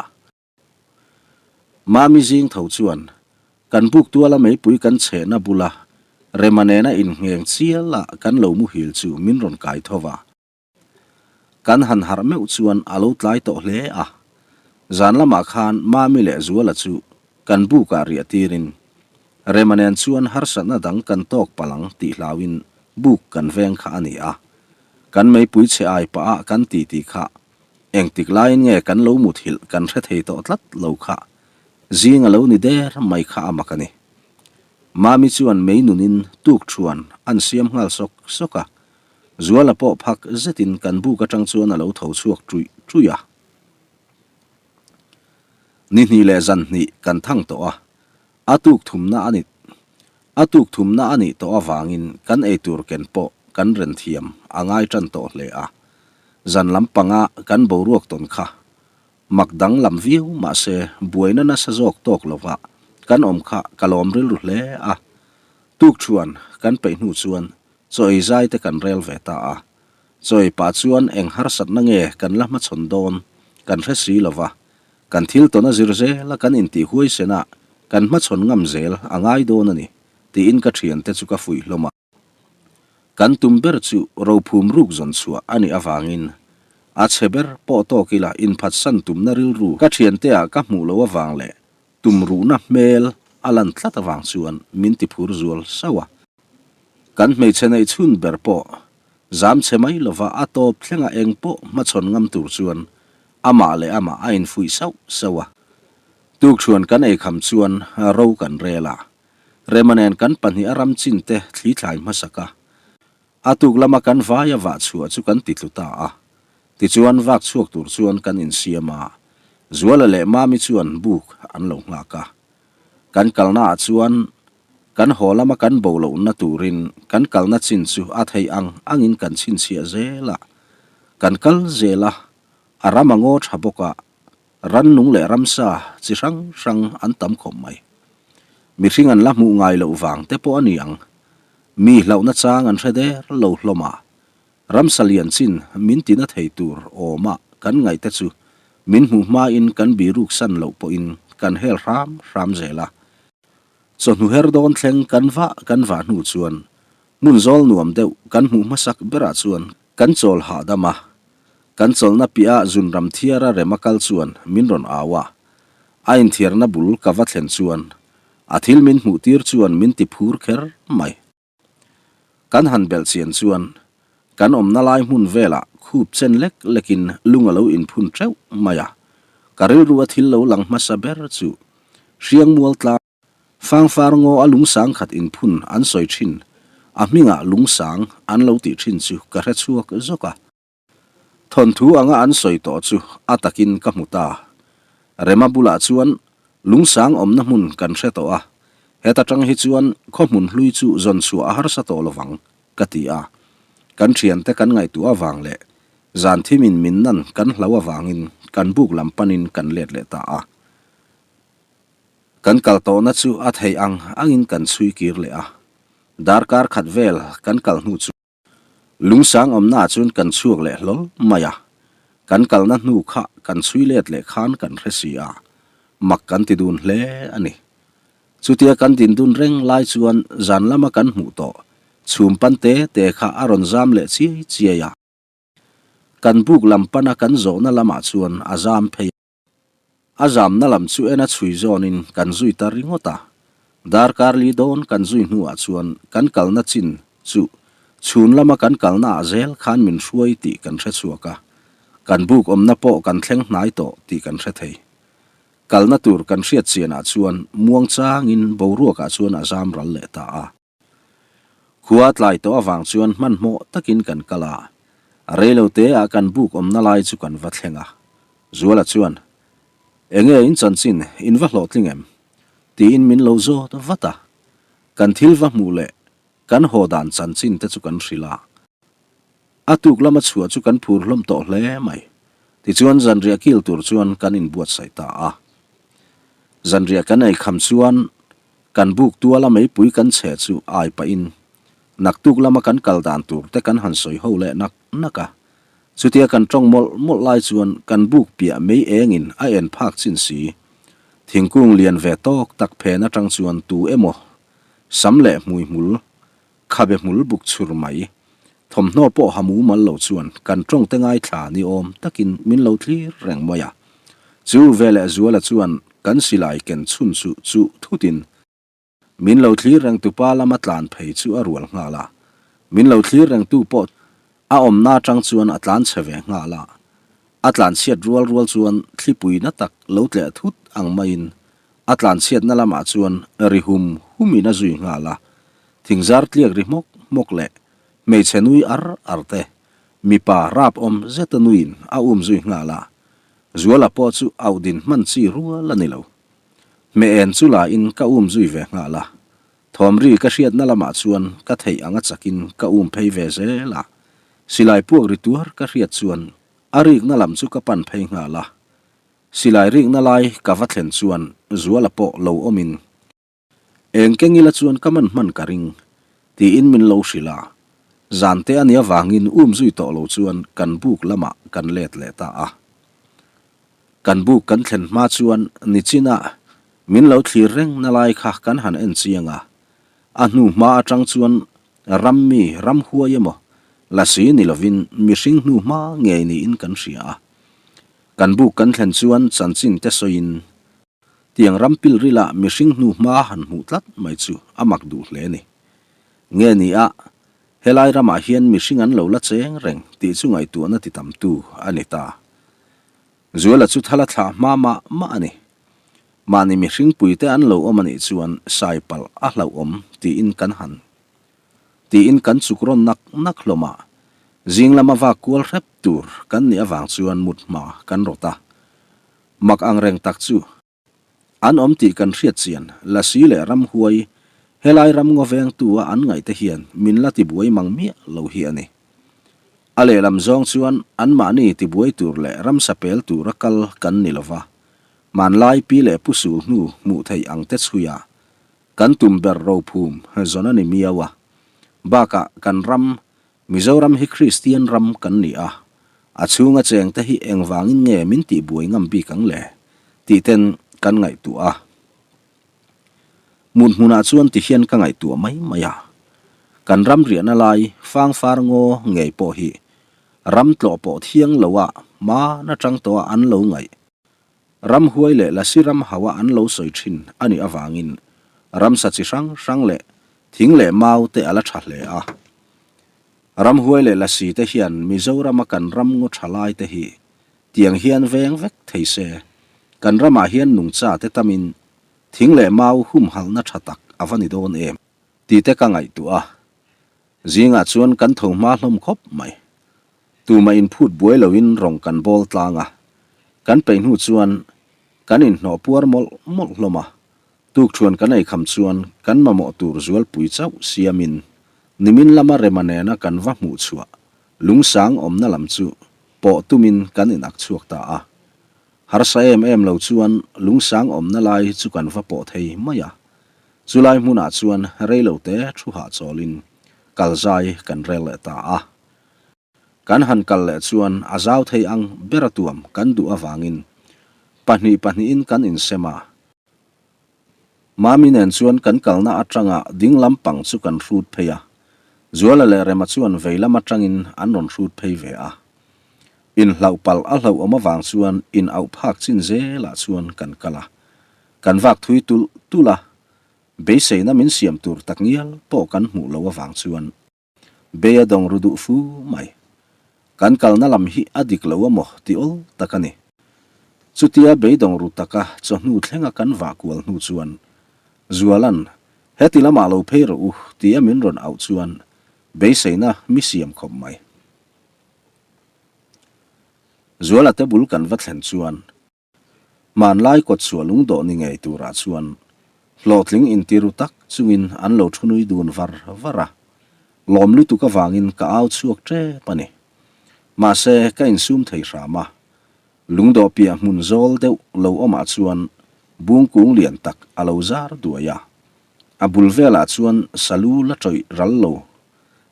Mami zing tho chuan kan buk tuala meipui kan chhehna bula Rema nena inngheng chial a kan lo muhil chu min rawn kai tho va. Kan han harh meuh chuan a lo tlai tawh hle a. Zan lamah khan Mami leh Zuala chu kan bukah riah tirin Rema nen chuan harsatna dang kan tawk palh ang tih hlauin buk kan veng kha a ni a. Kan meipui chhe ai pah a kan titi kha Engtik laiin nge kan lo muthilh kan hre thei tawh tlat lo kha, zing a lo ni der mai kha a mak a ni. Mami chuan mei nunin tuk thuan an siam nghal sawk sawk a, Zuala pawh phak zetin kan buk atang chuan a lo tho chhuak ṭuih ṭuih a. Ni hnih leh zan hnih kan thang tawh a, a tuk thumna a ni. A tuk thumna a nih tawh avangin kan eitur ken pawh kan ren thiam a ngai tan tawh hle a. Zan lam panga kan boruak tawn kha mak danglam viau mahse buaina nasa zawk tawk lova kan awm kha ka lawm rilru hle a. Tuk thuan kan peih hnu chuan chaw ei zai te kan rel ve ta a. Chaw ei pah chuan eng harsatna nge kan la hmachhawn dawn kan hre si lova, Kan thil tawn a zir zel a, kan intih huaisen a, kan hmachhawn ngam zel a ngai dawn a ni, tiin ka thiante chu ka fuih hlawm a. Kan tum ber chu rophum ruk zawn chhuah a nih avangin a chhe ber pawh tawk ila inphatsan tumna rilru ka thiante ah ka hmuh loh avang leh tum ruhna hmel a lan tlat avang chuan min ti phur zual sauh a. Kan hmeichhe neih chhun ber pawh zam chhe mai lova a tawp thlenga eng pawh hmachhawn ngam tur chuan amah leh amah a infuih sauh sauh a. Tukṭhuan kan eikham chuan ro kan rel a, Rema nen kan pahniha ram chin te thli thlai hmasak a, a tuk lama kan vaia vah chhuah chu kan ti tlu ta a. Tichuan vak chhuak tur chuan kan insiam a, Zuala leh Mami chuan buk an lo nghak a. Kan kalnaah chuan kan haw lama kan bo lohna turin kan kalna chin chu a theih ang angin kan chhinchhiah zel a, kan kal zel a, A ram a ngaw tha bawk a, rannung leh ramsa chi hrang hrang an tam khawp mai. Mihring an la hmuh ngai loh vang te pawh a ni ang. Mi hlauhna chang an hre der lo hlawm a, ramsa lian chin min tina thei tur awma kan ngaih te chu min hmuh hmain kan biruk san loh pawhin kan hel hram hram zel a. Chawhnu her dawn thleng kan vah kan vah hnu chuan hmun zawl nuam deuh kan hmuh hmasak berah chuan kan chawl hahdam a, Kan chawlhna piah zunram thiara rem a kal chuan min rawn au a, a inthiarna bul ka va thlen chuan a thil min hmuh tir chuan min ti phur kher mai. Kan han belh chian chuan kan awmna lai hmun velah khup chen lek lekin lung a lo inphun teuh mai a, ka rilru a thil lo lang hmasa ber chu Hriangmual tlang Fangfar ngaw a lungsang khat inphun an sawi thin, a hmingah lungsang an lo tih thin chu ka hre chhuak zawk a. Thawnthu anga an sawi tawh chu a takin ka hmu ta. Rema bulah chuan lungsang awmna hmun kan hre tawh a, heta tang hi chuan khaw hmun hlui chu zawn chhuah a harsa tawh lovang ka ti a. Kan thiante kan ngaihtuah avang leh zan thimin min nan kan hlau avangin kan buk lam panin kan let leh ta a. Kan kal tawhna chu a theih ang angin kan chhui kir leh a, darkar khat vel kan kal hnu chu. Lungsang awmnaah chuan kan chhuak leh hlawl mai a, kan kalna hnu kha kan chhui let leh khan kan hre si a, mak kan ti dun hle a ni. Chutia kan din dun reng lai chuan zan lama kan hmuh tawh chhum pan te te kha a rawn zam leh chiai chiai a, kan buk lam pana kan zawhna lamah chuan a zam phei a. A zamna lam chu en a chhui zawnin kan zui ta ringawt a, darkar li dawn kan zui hnuah chuan kan kalna chin chu chhun lama kan kalnaah zel khan min hruai tih kan hre chhuak a, kan buk awmna pawh kan thleng hnai tawh tih kan hre thei. Kalna tur kan hriat chianah chuan muangchangin boruakah chuan a zam ral leh ta a. Khua tlai tawh avang chuan hmanhmawh takin kan kal a, reilo te ah kan buk awmna lai chu kan va thleng a. Zuala chuan, Enge in chanchin, in va hlawhtling em? tiin min lo zawt vat a. Kan thil va hmuh leh kan haw dan chanchin te chu kan hrilh a. A tuk lama chhuah chu kan phur hlawm tawh hle mai. Tichuan zanriah kil tur chuan kan inbuatsaih ta a. Zanriah kan ei kham chuan Kan buk tuala meipui kan chhe chu ai pahin naktuk lama kan kal dan tur te kan han sawi ho leh nak nak a. Chutia kan tawng mawlh mawlh lai chuan kan buk piah mei engin a en phak chin si. Thingkung lian ve tawk tak phen atang chuan tu emaw sam leh hmui hmul Khabe hmul buk chhur mai. Thawmhnaw pawh ha mumal lo chuan kan tawng te ngaithla ni awm takin min lo thlir reng mai a. Chu veleh Zuala chuan kan silai ken chhun chu chu thutin min lo thlir reng tupa lama tlan phei chu a rual nghal a. Min lo thlir reng tu pawh a awmna atang chuan a tlan chhe ve nghal a. A tlan chhiat rual rual chuan thlipui na tak lo tleh thut ang maiin A tlanchhiatna lamah chuan ri hum humin a zui nghal a, thingzar tliak ri hmawk hmawk leh hmeichhe nui ar ar te, mipa rap awm zeta nuiin a um zui nghal a, Zuala pawh chu auh din hman chi rual a ni lo. Hmeh en chu la in ka um zui ve nghal a. Thawmri ka hriatna lamah chuan ka theih anga chakin ka um phei ve zel a, silai puak ri tuar ka hriat chuan a rikna lam chu ka pan phei nghal a. Silai rikna lai ka va thlen chuan Zuala pawh lo awmin Eng keng ila chuan ka man hman ka ring, tiin min lo hrilh a. Zan te a nih avangin um zui tawh lo chuan kan buk lamah kan let leh ta a. Kan buk kan thlen hma chuan nichin a min lo thlir reng na lai kha kan han en chiang a. A hnu hma atang chuan ram mi ram huai emaw lasi ni lovin mihring hnu hma ngei niin kan hria a. Kan buk kan thlen chuan chanchin te sawiin Tiang ram pil rila mihring hnu hma han hmuh tlat mai chu a mak duh hle ni. Nge ni a, helai ramah hian mihring an lo la cheng reng tih chu ngaihtuahna ti tamtu a ni ta. Zuala chu thala thlah hma mah mah a ni. Mahni mihring puite an lo awm a nih chuan sai palh a hlauhawm tiin kan han tiin kan chuk rawn nak nak hlawm a, zing lama vak kual hrep tur kan nih avang chuan mut hma kan rawt a. Mak ang reng tak chu an awm tih kan hriat chian, Lasi leh Ramhuai helai ram ngaw vengtu a an ngaih te hian min la tibuai mang miah lo hi a ni. A lehlam zawng chuan anmahni tibuai tur leh ramsa pel tura kal kan ni lova, hmanlai pi leh pu sul hnu hmuh theih ang te chhuia kan tum ber rophum zawn a ni miau a. Bakah kan ram Mizoram hi Kristian ram kan ni a, a chhunga chengte hi engvangin nge min tihbuai ngam bik ang le? tih ten kan ngaihtuah a. Mut hmunah chuan ti hian ka ngaihtuah mai mai a. Kan ram riahna lai fangfar ngaw ngei pawh hi ram tlawh pawh thiang loah hma na tang tawha an lo ngaih. Ramhuai leh lasi ram hawa an lo sawi thin a nih avangin ramsa chi hrang hrang leh thing leh mau te a la tha hle a. Ramhuai leh lasi te hian Mizorama kan ram ngaw tha lai te hi tiang hian veng vek thei se, kan ramah hian nungcha te tamin thing leh mau humhalhna tha tak a va ni dawn em tih te ka ngaihtuah a. Zingah chuan kan tho hma hlawm khawp mai. Tumah inphut buai loin rawng kan bawl tlang a, kan peih hnu chuan kan inhnawh puar mawlh mawlh hlawm a, tukṭhuan kan ei kham chuan kan mamawh tur zualpui chauh siamin nimin lama rema nena kan va hmuh chhuah lungsang awmna lam chu pawh tumin kan inak chhuak ta a. Harsa em em lo chuan lungsang awmna lai chu kan va pawh thei mai a, chulai hmunah chuan reilote thu hahchawlin kalzai kan rel leh ta a. Kan han kal leh chuan a zau thei ang ber a tuam kan duh avangin pahnih pahnihin kan insem a. Mami nen chuan kan kalna atanga ding lampang chu kan hrut phei a, Zuala leh Rema chuan vei lam atangin an rawn hrut phei ve a. Inhlauh palh a hlauhawm avang chuan in auh phak chin zelah chuan kan kal a. Kan vak thui tulh tulh a, beiseina min siam tur takngial pawh kan hmuh loh avang chuan Bei a dawng ru duh fu mai. Kan kalna lam hi a dik lo a maw ti awl tak a ni. Chutia beidawng ru taka chawhnu thlenga kan vah kual hnu chuan Zualan, heti lamah lo phei rawh u tia min rawn auh chuan beiseina mi siam khawp mai. Zuala te bul kan va thlen chuan Hmanlai kawtchhuah lungdawh ni ngei turah chuan hlawhtling intiru tak chungin an lo thu nui dun var var a, lawm lutuk avangin ka au chhuak tep a ni. Mahse, ka insum thei hram a, lungdawh piah hmun zawl deuh lo awmah chuan bung kung lian tak a lo zar duai a, a bul velah chuan salu la tawih ral lo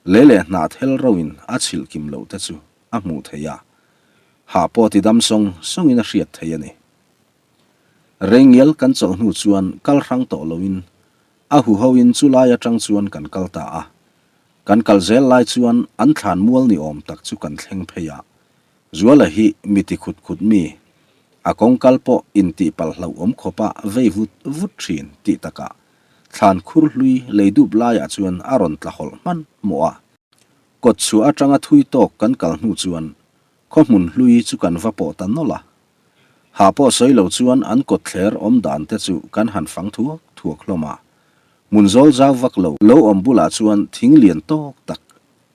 lei leh hnah thel roin a chhilh kim loh te chu a hmuh theih a, hah pawh ti dam sawng sawngin a hriat theih a ni. Reingial kan chawlh hnu chuan kal hrang tawh loin a huhoin chu lai atang chuan kan kal ta a. Kan kal zel lai chuan an thlan mual ni awm tak chu kan thleng phei a. Zuala hi mi ti khut khut mi, a kawng kal pawh intih palh hlauhawm khawpa vei vut vut thin tih takah thlan khur hlui lei dup laiah chuan a rawn tla hawlh hman hmawh a. Kawt chhuah atanga thui tawk kan kal hnu chuan khaw hmun hlui chu kan va pawh ta nawlh a. Hah pawh sawi lo chuan an kawt thler awm dan te chu kan han fang thuak thuak hlawm a. Hmun zawl zau vak lo lo awm bulah chuan thing lian tawk tak,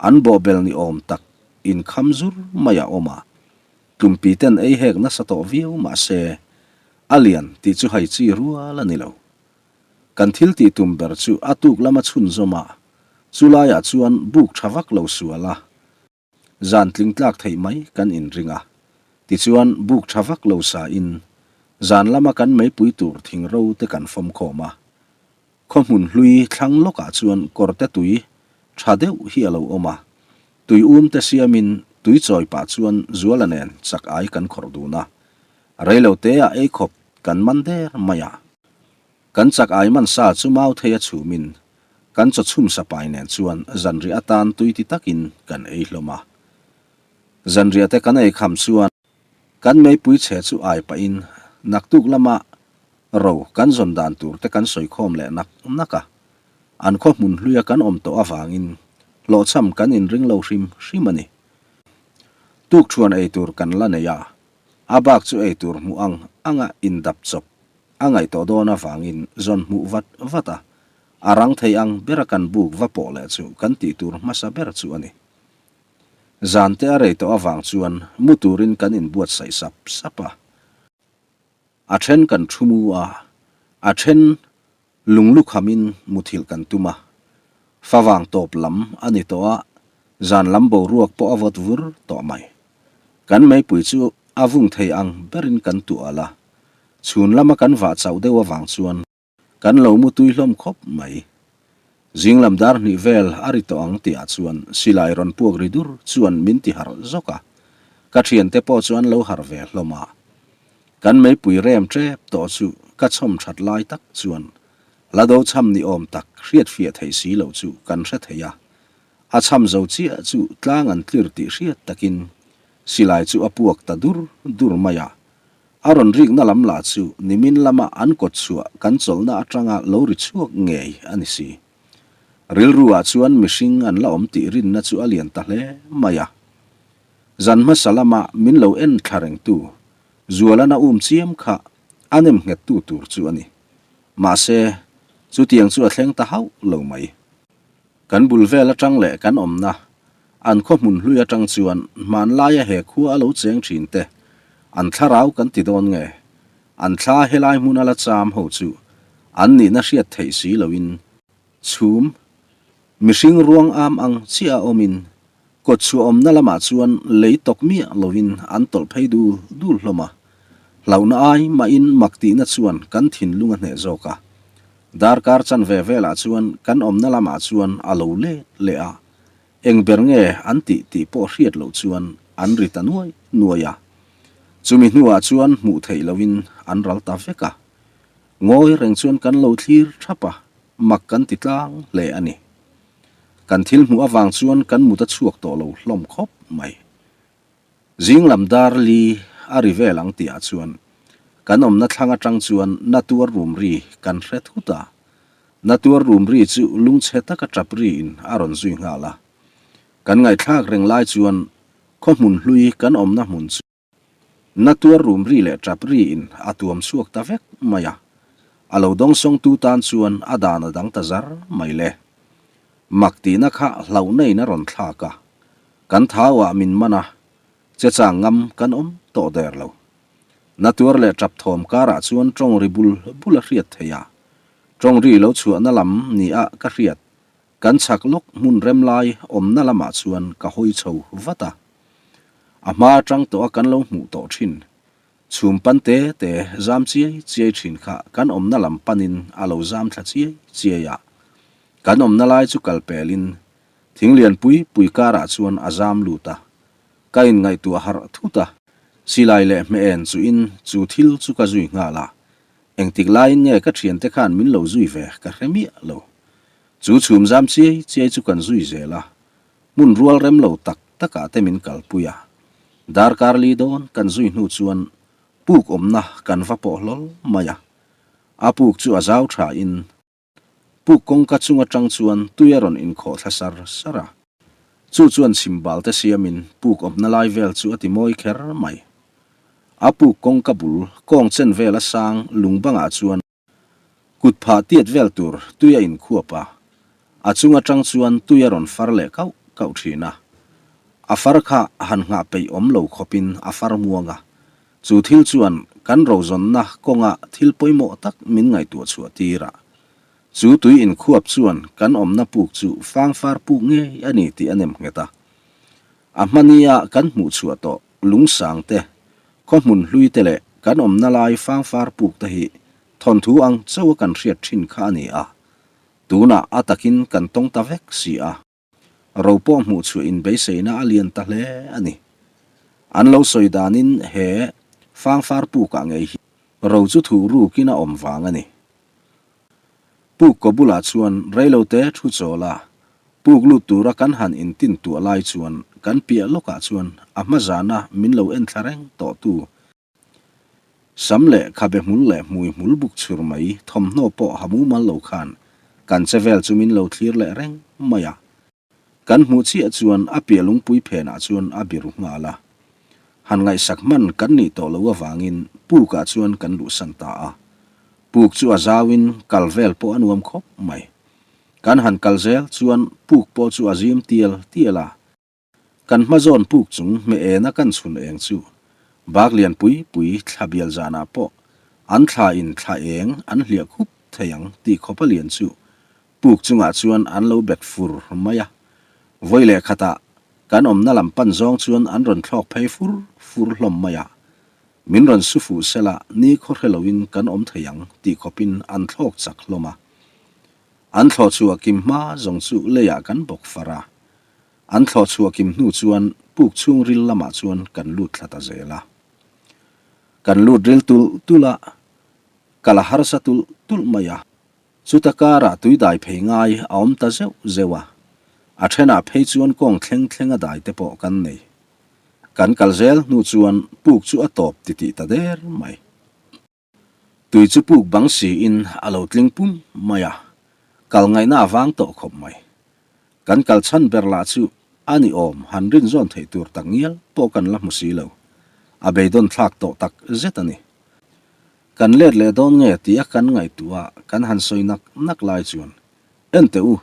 an bawhbel ni awm tak inkham zur mai a awm a. Tumpi ten ei hek nasa tawh viau mah se a lian tih chu hai chi rual a ni lo. Kan thil tih tum ber chu a tuk lama chhunzawm a, chu laiah chuan buk tha vak lo sual a, zan tling tlak theih mai kan inring a. Tichuan buk tha vak lo sa in zan lama kan meipui tur thing ro te kan fawm khawm a. Khaw hmun hlui thlang lawkah chuan kawrte tui tha deuh hi a lo awm a, tui um te siamin tui chawi pah chuan Zuala nen chak ai kan khawrh dun a. Reilo teah eikhawp kan man der mai a. Kan chak ai man sa chu mau thei a chhumin kan chaw chhum sa pai nen chuan zanriah atan tui ti takin kan ei hlawm a. Zanriah te kan ei kham chuan kan meipui chhe chu ai pahin naktuk lama ro kan zawn dan tur te kan sawi khawm leh nak nak a. An khaw hmun hluia kan awm tawh avangin hlawhchham kan inring lo hrim hrim a ni. Tukṭhuan ei tur kan la nei a, a bak chu ei tur hmuh ang anga indap chawp A ngaih tawh dawn avangin zawn hmuh vat vat a, a rang thei ang bera kan buk va pawh leh chu kan tih tur hmasa ber chu a ni. Zan te a rei tawh avang chuan mu turin kan inbuatsaih sap sap a. A then kan thu mu a, a then lunglu khamin muthilh kan tum a. Favang tawp lam a ni tawh a, zan lam boruak pawh a vawt vur tawh mai. Kan meipui chu a vung thei ang berin kan tuah al a, Chhun lama kan vah chauh deuh avang chuan kan lo mu tui hlawm khawp mai. Zing lam dar hnih vel a ri tawh ang tihah chuan silai rawn puak ri dur chuan min ti harh zawk a, ka thiante pawh chu an lo harh ve hlawm a. Kan meipui rem tep tawh chu ka chhawm that lai tak chuan la do chham ni awm tak hriat fiah theih si loh chu kan hre thei a. A chham zo chiah chu tlang an tlir tih hriat takin silai chu a puak ta dur dur mai a. A rawn rikna lam lah chu nimin lama an kawt chhuah kan chawlhna atanga lo ri chhuak ngei a ni si. Rilru ah chuan mihring an la awm tih rinna chu a lian ta hle mai a. Zan hmasa lama min lo en thla rengtu Zualana um chiam kha a nem nghettu tur chu a ni. Mahse, chutiang chu a thleng ta hauh lo mai. Kan bul vel atang leh kan awmna, an khaw hmun hlui atang chuan hmanlaia he khua a lo cheng thin te, an thlarau kan ti dawn nge? An thla helai hmuna la cham ho chu an nihna hriat theih si loin chhum mihring ruang am ang chiah a awmin kawt chhuah awmna lamah chuan lei tawk miah loin an tawlh phei dul dul hlawm a. Hlauhna ai mahin mak tihna chuan kan thinlung a hneh zawk a. Darkar chanve velah chuan kan awmna lamah chuan a lo let leh a, eng ber nge an tih tih pawh hriat loh chuan an ri ta nuai nuai a. Chumi hnuah chuan hmuh theih lohin an ral ta vek a. Ngawi reng chuan kan lo thlir thap a, mak kan ti tlang hle a ni. Kan thil hmuh avang chuan kan mut a chhuak tawh lo hlawm khawp mai. Zing lam dar li a ri vel ang tihah chuan kan awmna thlang atang chuan na tuar rum ri kan hre thut a. Na tuar rum ri chu lungchhe taka tap riin a rawn zui nghal a. Kan ngaihthlak reng lai chuan khaw hmun hlui kan awmna hmun chu na tuar rum ri leh tap riin a tuam chhuak ta vek mai a. A lo dawngsawngtu tan chuan a dan a dang ta zar mai le. Mak tihna kha hlauhna in a rawn thlak a. Kan thauah min man a, che chang ngam kan awm tawh der lo. Na tuar leh tap thawm karah chuan tawng ri bul bul a hriat theih a. Tawng ri lo chhuahna lam ni a ka hriat, kan chhak lawk hmun rem lai awmna lamah chuan ka hawi chho vat a. A hma atang tawh a kan lo hmuh tawh thin. Chhum pan te te zam chiai chiai thin kha kan awmna lam panin a lo zam thla chiai chiai a. Kan awmna lai chu kal pelin Thing lian pui pui karah chuan a zam lut a, ka inngaihtuah harh thut a. Silai leh hmeh en chuhin chu thil chu ka zui nghal a, engtik laiin nge ka thiante khan min lo zui ve ka hre miah lo. Chu chhum zam chiai chiai chu kan zui zel a, hmun rual rem lo tak takah te min kalpui a. Darkar li dawn kan zui hnu chuan puk awmna kan va pawh hlawl mai a, a puk chu a zau thain Puk kawngka chung atang chuan tui a rawn inkhawh thla sar sar a. Chu chuan chhimbal te siamin puk awmna lai vel chu a ti mawi kher mai. A puk kawngka bul kawng chen vel a sang lung bangah chuan kut phah tiat vel tur tui a inkhuap a. A chung atang chuan tui a rawn far leh kauh kauh thin a. A far kha han nghah peih awm lo khawpin a far muang a. Chu thil chuan kan rozawnna kawnga thil pawimawh tak min ngaihtuah chhuah tir a. Chu tui inkhuap chuan kan awmna puk chu fangfar puk ngei a ni tih a nem nghet a. A hmania kan hmuh chhuah tawh lungsang te, khaw hmun hlui te leh kan awmna lai fangfar puk te hi thawnthu ang chauha kan hriat thin kha a ni a. Tunah a takin kan tawng ta vek si a. Ro pawh hmuh chhuah in beiseina a lian ta hle a ni. An lo sawi danin he fangfar pukah ngei hi ro chu thuh rukin a awm vang a ni. Puk kaw bulah chuan reilote thu chawl a, puk lut tura kan han intin tuah lai chuan kan piah lawkah chuan a hma zana min lo enthla reng tawhtu Sam leh khabe hmul leh hmui hmul buk chhur mai thawmhnaw pawh ha mumal lo khan kan che vel chu min lo thlir leh reng mai a. Kan hmuh chiah chuan a piah lungpui phenah chuan a biru nghal a. Han ngaihsak hman kan nih tawh loh avangin pukah chuan kan luhsan ta a. Puk chu a zauin kal vel pawh a nuam khawp mai. Kan han kal zel chuan puk pawh chu a zim tial tial a. Kan hma zawn puk chung hme ena kan chhun eng chu bak lian pui pui thla bial zanah pawh an thla in thla eng an hliah khup thei ang tih khawpa lian chu puk chungah chuan an lo bet fur mai a. Vawi leh khatah kan awmna lam pan zawng chuan an rawn thlawk phei fur fur hlawm mai a. Min rawn su fuh sela ni khaw hre loin kan awm thei ang tih khawpin an thlawk chak hlawm a. An thlawh chhuah kim hma zawng chu leiah kan bawk far a. An thlawh chhuah kim hnu chuan puk chhungril lamah chuan kan lut thla ta zel a. Kan lut ril tulh tulh a, ka la harsa tulh tulh mai a. Chuta karah tui dai phei ngai a awm ta zeuh zeuh a, a thenah phei chuan kawng thleng thleng a dai te pawh kan nei. Kan kal zel hnu chuan puk chu a tawp titih ta der mai. Tui chu puk bang siin a lo tling pum mai a, kal ngaihna a vang tawh khawp mai. Kan kal chhan ber lah chu a ni awm han rin zawn theih tur tak ngial pawh kan la hmu si lo. A beidawn thlak tawh tak zet a ni. Kan let leh dawn nge tia kan ngaihtuah a kan han sawi nak nak lai chuan, En teh u,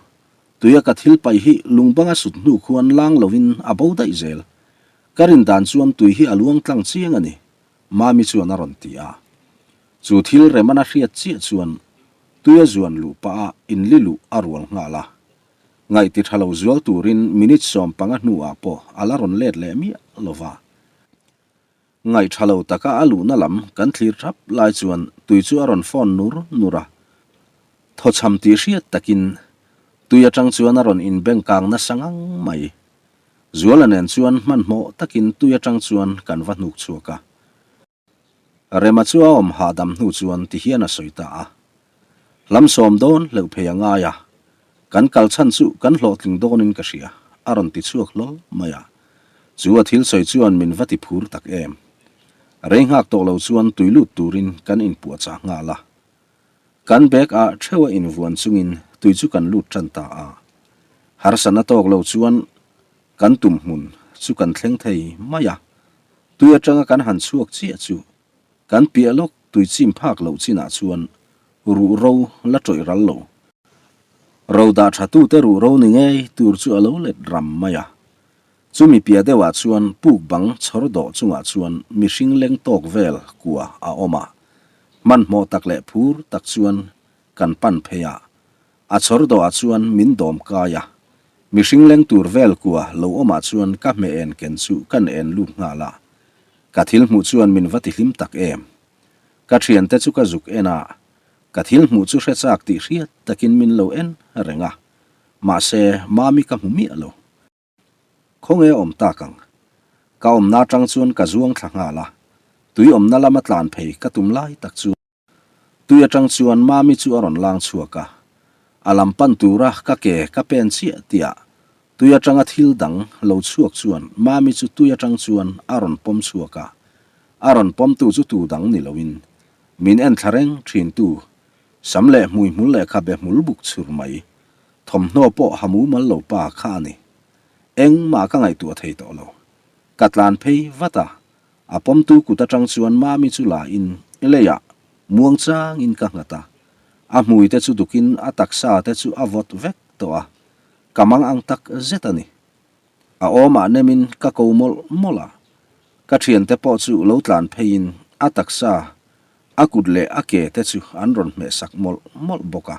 tuia ka thil paih hi lungbanga sut hnu khuan lang lovin a bo daih zel. Ka rin dan chuan tui hi a luang tlang chiang a ni. Mami chuan a rawn ti a. Chu thil Remana hriat chiah chuan tuia zuan luh pah a inli luh a rual nghal a. Ngaih ti tha lo zual turin minute 15 hnuah pawh a la rawn let leh miah lo va. Ngaih tha lo taka a luhna lam kan thlir thap lai chuan tui chu a rawn phone nur nur a. Thawchham tih hriat takin tui atang chuan a rawn inbeng kang nasa ngang mai. Zuala nen chuan hmanhmawh takin tui atang chuan kan va hnuk chhuak a. Rema chu a awm hahdam hnu chuan ti hian a sawi ta a. Hlam sawm dawn hleuh phei a ngai a, kan kal chhan chu kan hlawhtling dawnin ka hria, a rawn ti chhuak hlawl mai a. Chu a thil sawi chuan min va ti phur tak em. Rei nghak tawh lo chuan tui lut turin kan inpuahchah nghal a. Kan bag ah theuh a invuan chungin tui chu kan lut tan ta a. Harsatna tawk lo chuan kan tum hmun chu kan thleng thei mai a. Tui atanga kan han chhuak chiah chu kan piah lawk tui chim phak loh chinah chuan ruh ro la tawih ral lo. Ro dah tha tute ruh ro ni ngei tur chu a lo let ram mai a. Chumi piah deuhah chuan puk bang chhawr dawh chungah chuan mihring leng tawk vel kua a awm a. Hmanhmawh tak leh phur tak chuan kan pan phei a. A chhawr dawhah chuan min dawm kai a. Mihring leng tur vel kua lo awmah chuan ka hmeh en ken chu kan en lut nghal a. Ka thil hmuh chuan min va tihlim tak em. Ka thiante chu ka zuk en a. Ka thil hmuh chu hre chak tih hriat takin min lo en reng a. Mahse, Mami ka hmu miah lo. Khawnge awm tak ang? Ka awmna atang chuan ka zuang thla nghal a, tui awmna lama tlan phei ka tum lai tak chu tui atang chuan Mami chu a rawn lang chhuak a, a lam pan tura ka ke ka pen chiah tihah tui atanga thil dang lo chhuak chuan Mami chu tui atang chuan a rawn pawm chhuak a, a rawn pawmtu chu tu dang ni loin min en thla reng thintu sam leh hmui hmul leh khabe hmul buk chhur mai Thawmhnaw pawh ha mumal lo pa kha a ni. Engmah ka ngaihtuah thei tawh lo. Ka tlan phei vat a, a pawmtu kut atang chuan Mami chu la in leiah muang changin ka nghat a. A hmui te chu dukin a taksa te chu a vawt vek tawh a, ka mang ang tak zet a ni. A awmah nemin ka ko mawlh mawlh a, ka thiante pawh chu lo tlan pheiin a taksa, a kut leh a ke te chu an rawn hmehsak mawlh mawlh bawk a.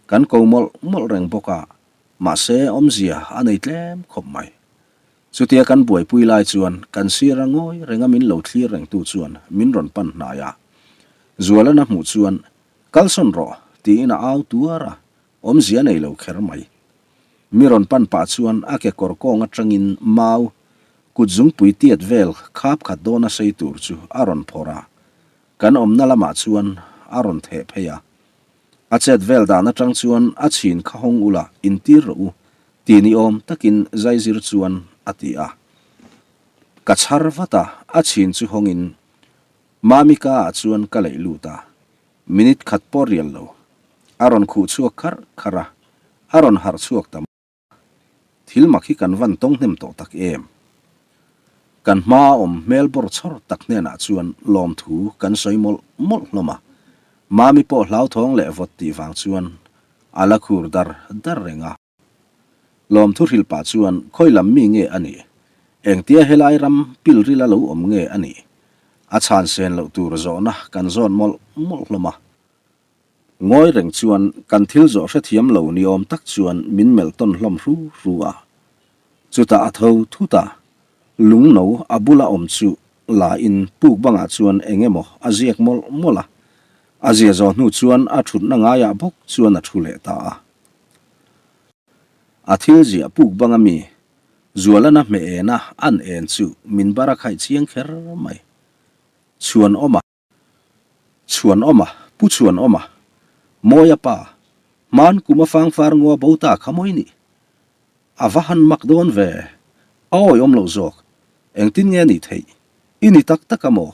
Kan ko mawlh mawlh reng bawk a, mahse awmzia a nei tlem khawp mai. Chutia kan buaipui lai chuan kan sir a ngawi renga min lo thlir rengtu chuan min rawn pan hnai a. Zualana hmuh chuan, Kalsawn rawh, tiin a au tuar a, awmzia nei lo kher mai. Mi rawn pan pah chuan a kekawr kawng atangin mau kut zungpui tiat vel khap khat dawna sei tur chu a rawn phawrh a, kan awmna lamah chuan a rawn theh phei a. A chet vel dan atang chuan a chhin kha hawng ula intir rawh u ti ni awm takin zaizir chuan a ti a. Ka chhar vat a, a chhin chu hawngin Mami ka ah chuan ka leih lut a, minute khat pawh rial lo. A rawn khuh chhuak kharh kharh a, a rawn harh chhuak ta. Thil mak hi kan van tawng hnem tawh tak em? Kan hmaa awm hmel bawr chhawr tak hnenah chuan lawmthu kan sawi mawlh mawlh hlawm a, Mami pawh hlauthawng leh vawt tih vang chuan a la khur dar dar reng a. Lawmthu hrilh pah chuan khawi lam mi nge a nih? Engtia helai ram pilrila lo awm nge a nih? A chhan sen loh tur zawhna kan zawn mawlh mawlh hlawm a. Ngawi reng chuan kan thil zawh hrethiam lo ni awm tak chuan min melh tawn hlawm hru hru a. Chutah a tho thut a, lung no a bula awm chu la in puk bangah chuan eng emaw a ziak mawlh mawlh a. A zia zawh hnu chuan a thutna ngaiah bawk chuan a thu leh ta a. A thil ziah puk banga mi Zualana hmeh ena an en chu min bar a khaih chiang kher mai. Chhuan awm a. Chhuanawma, Pu Chhuanawma, Mawia pa, hman kum a fangfar ngua bo ta kha mawi nih. A va han mak dawn ve, a awihawm loh zawk, engtin nge nih theih, i ni tak tak a maw?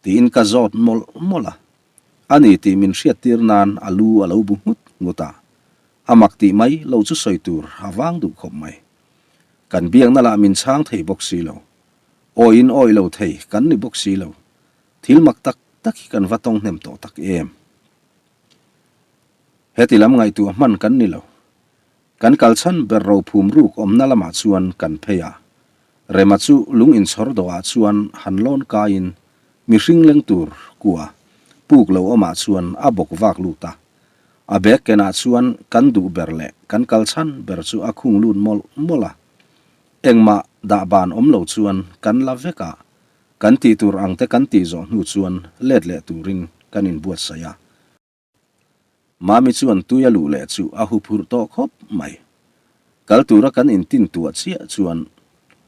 tiin ka zawt mawlh mawlh a. A ni tih min hriattir nan a lu a lo bu nghut nghut a. A mak tih mai lo chu sawi tur a vang duh khawp mai. Kan biakna lah min chhang thei bawk si lo. Awiin awih lo thei kan ni bawk si lo. Thil mak tak tak hi kan va tawng hnem tawh tak em? Heti lam ngaihtuah hman kan ni lo. Kan kal chhan ber rophum ruk awmna lamah chuan kan phei a. Rema chu lung inchhawr dawhah chuan han lawn kaiin mihring leng tur kua puk lo awmah chuan a bawk vak lut a. A bag kenah chuan kan duh ber leh kan kal chhan ber chu a khung lut mawlh mawlh a. Engmah dah ban awm lo chuan kan la vek a. Kan tih tur ang te kan tih zawh hnu chuan let leh turin kan inbuatsaih a. Mami chuan tui a luh leh chu a huphurh tawh khawp mai. Kal tura kan intin tuah chiah chuan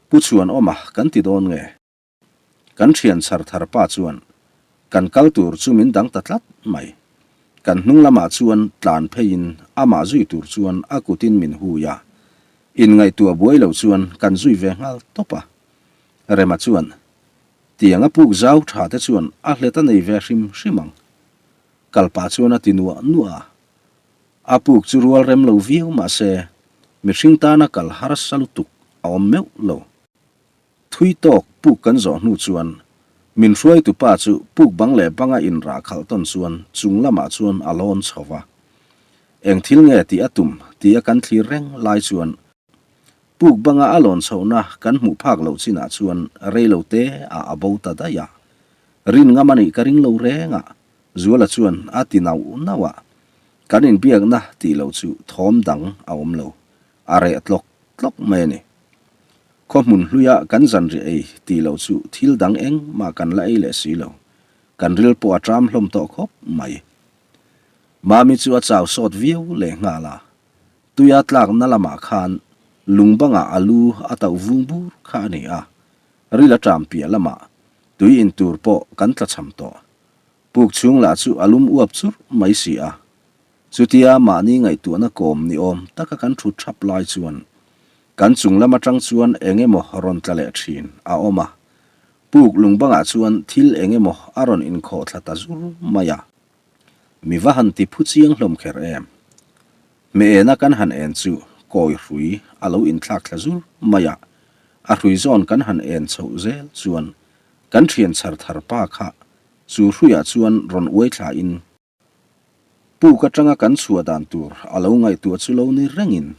Pu Chhuanawma kan ti dawn nge? Kan thian chhar thar pa chuan kan kal tur chu min dang ta tlat mai. Kan hnung lamah chuan tlan pheiin amah zui tur chuan a kutin min hui a. Inngaihtuah buai lo chuan kan zui ve nghal tawp a. Rema chuan, Tiang a puk zau tha te chuan a hlet a nei ve hrim hrim ang. Kal pah chuan a ti nuah nuah a. A puk chu rual rem lo viau mah se, mihring tana kal harsa lutuk a awm meuh lo. Thui tawk puk kan zawh hnu chuan min hruaitu pa chu puk bang leh banga inrah khalh tawn chuan chung lamah chuan a lawn chho va. Eng thil nge tih a tum tih a kan thlir reng lai chuan Puk banga a lawn chhohna kan hmuh phak loh chinah chuan rei lo te ah a bo ta daih a. Rin ngam a nih ka ring lo reng a, Zuala chuan a ti nauh nauh a. Kan inbiakna tih loh chu thawm dang a awm lo, a reh tlawk tlawk mai a ni. Khaw hmun hluia kan zanriah ei tih loh chu thil dang engmah kan la ei leh si lo. Kan ril pawh a ṭam hlawm tawh khawp mai. Mami chu a chau sawt viau lehnghal a. Tuia tlakna lamah khan lung bangah a lu a tauh vung bur kha a ni a, ril a ṭam piah lamah tui in tur pawh kan tlachham tawh. Puk chhung lah chu a lum uap churh mai si a. Chutia mahni ngaihtuahna kawm ni awm taka kan thut thap lai chuan kan chung lam atang chuan eng emaw rawn tla leh thin a awm a. Puk lung bangah chuan thil eng emaw a rawn inkhawh thla ta zur mai a. Mi va han ti phu chiang hlawm kher em? Hmeena kan han en chu kawi hrui a lo inthlak thla zur mai a, a hrui zawn kan han en chhoh zel chuan kan thian chhar thar pa kha chu hruiah chuan rawn uai thla in puk atanga kan chhuah dan tur a lo ngaihtuah chu lo ni rengin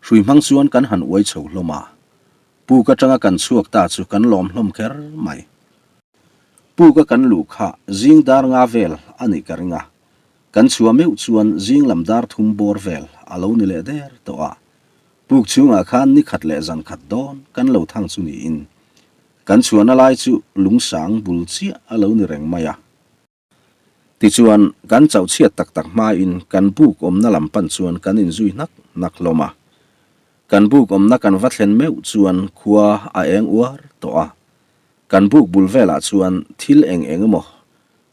hrui hmang chuan kan han uai chho hlawm a, puk atanga kan chhuak ta chu kan lawm hlawm kher mai. Puk a kan luh kha zing dar nga vel a nih ka ring a. Kan chhuah meuh chuan zing lam dar thum bawr vel a lo ni leh der tawh a. Puk chhungah khan ni khat leh zan khat dawn kan lo thang chu niin kan chhuahna lai chu lungsang bul chiah a lo ni reng mai a. Tichuan, kan chauh chhiat tak tak hmain kan buk awmna lam pan chuan kan inzui hnak hnak hlawm a. Kan buk awmna kan va thlen meuh chuan khua a eng uar tawh a. Kan buk bul velah chuan thil eng eng emaw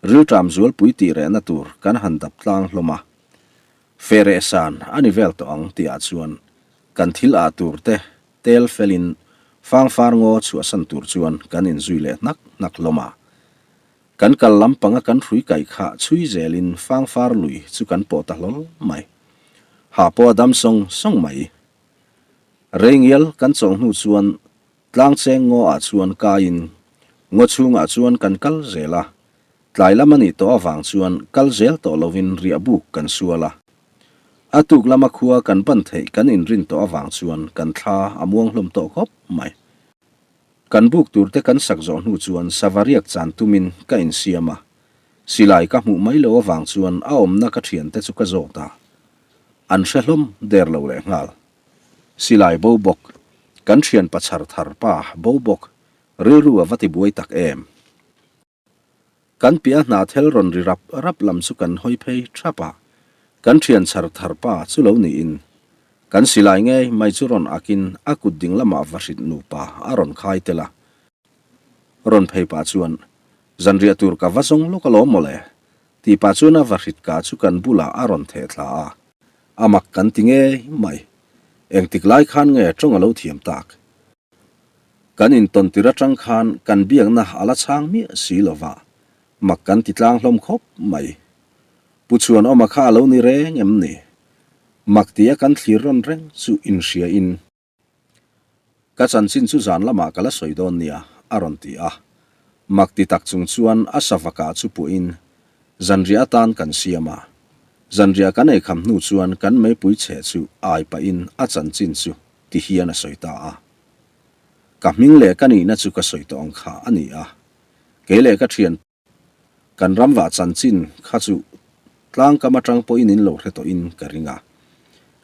rilṭam zualpui tih rehna tur kan han dap tlang hlawm a. Fe reh san a ni vel tawh ang tihah chuan kan thil ah tur te tel felin fangfar ngaw chhuahsan tur chuan kan inzui leh hnak hnak hlawm a. Kan kal lampanga kan hrui kai kha chhui zelin fangfar lui chu kan pawh ta hlawl mai. Ha pawh a dam sawng sawng mai. Reingial kan chawlh hnu chuan tlangcheng ngaw ah chuan kaiin ngaw chhungah chuan kan kal zel a. Tlai lam a nih tawh avang chuan kal zel tawh lovin riah buk kan sual a. A tuk lama khua kan ban theih kan inrin tawh avang chuan kan thla a muang hlawm tawh khawp mai. Kan buk tur te kan sak zawh hnu chuan sava riak chan tumin ka insiam a, silai ka hmuh mai lo avang chuan a awmna ka thiante chu ka zawt a, an hre hlawm der lo leh nghal. Silai bo bawk, kan thian pachar thar pa bo bawk, rilru a va ti buai tak em. Kan piah hna thel rawn ri rap rap lam chu kan hawi phei thap a, kan thian chhar thar pa chu lo niin kan silai ngei mai chu rawn akin a kut ding lamah va hrit nupa a rawn khai tel a. Rawn phei pah chuan, Zanriah tur ka va zawng lawk alawm mawle, tih pah chuan a va hrit ka chu kan bulah a rawn theh thla a, a mak kan ti ngei mai. Engtik lai khan nge tawng a lo thiam tak? Kan intawn tir atang khan kan biakna a la chhang miah si lo va, mak kan ti tlang hlawm khawp mai. Pu Chhuanawma kha a lo ni reng em ni? Mak tia kan thlir rawn reng chu inhria in. Ka chanchin chu zan lamah ka la sawi dawn nia, a rawn ti a. Mak ti tak chung chuan a savakah chu puhin zanriah atan kan siam a. Zanriah kan eikham hnu chuan kan meipui chhe chu ai pahin a chanchin chu ti hian a sawi ta a. Ka hming leh ka nihna chu ka sawi tawh ang kha a ni a. Kei leh ka thian kan ramvah chanchin kha chu tlangkam atang pawhin in lo hre tawhin ka ring a.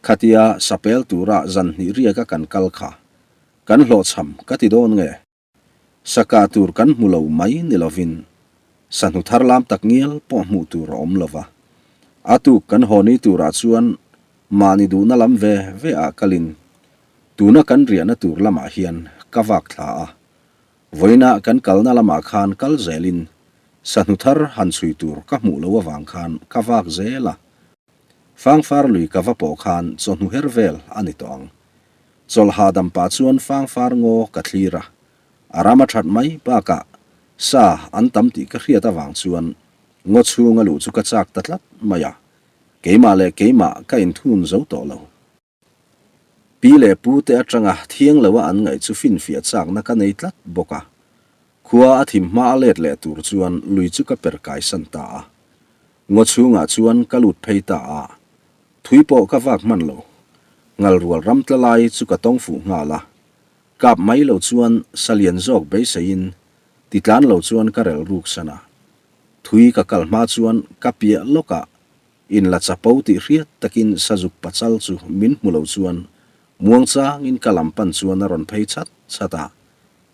Khatia sapel tura zan hnih riaka kan kal kha kan hlawhchham ka ti dawn nge? Saka tur kan hmu lo mai ni lovin sahnu thar lam tak ngial pawh hmuh tur a awm lo va. A tuk kan haw ni turah chuan mahni duhna lam ve ve ah kalin tuna kan riahna tur lamah hian ka vak thla a. Vawiinah kan kalna lamah khan kal zelin sahnu thar han chhui tur ka hmuh lo avang khan ka vak zel a. Fangfar lui ka va pawh khan chawhnu her vel a ni tawh ang. Chawlh hahdam pah chuan fangfar ngaw ka thlir a, a ram a that mai bakah sa an tam tih ka hriat avang chuan ngaw chhunga luh chu ka chak ta tlat mai a, keimah leh keimah ka inthun zo tawh lo. Pi leh pu te atanga thiang loa an ngaih chu finfiah chakna ka nei tlat bawk a, khua a thim hma a let leh tur chuan lui chu ka per kaisan ta a, ngaw chhungah chuan ka lut phei ta a. Thui pawh ka vak hman lo. Ngalrual ram tla lai chu ka tawng fuh nghal a. Kap mai lo chuan salian zawk beiseiin ti tlan lo chuan ka rel ruk san a. Thui ka kal hma chuan ka piah lawkah in la chapo tih hriat takin sazuk pachal chu min hmu lo chuan muangchangin ka lam pan chuan a rawn phei chat chat a.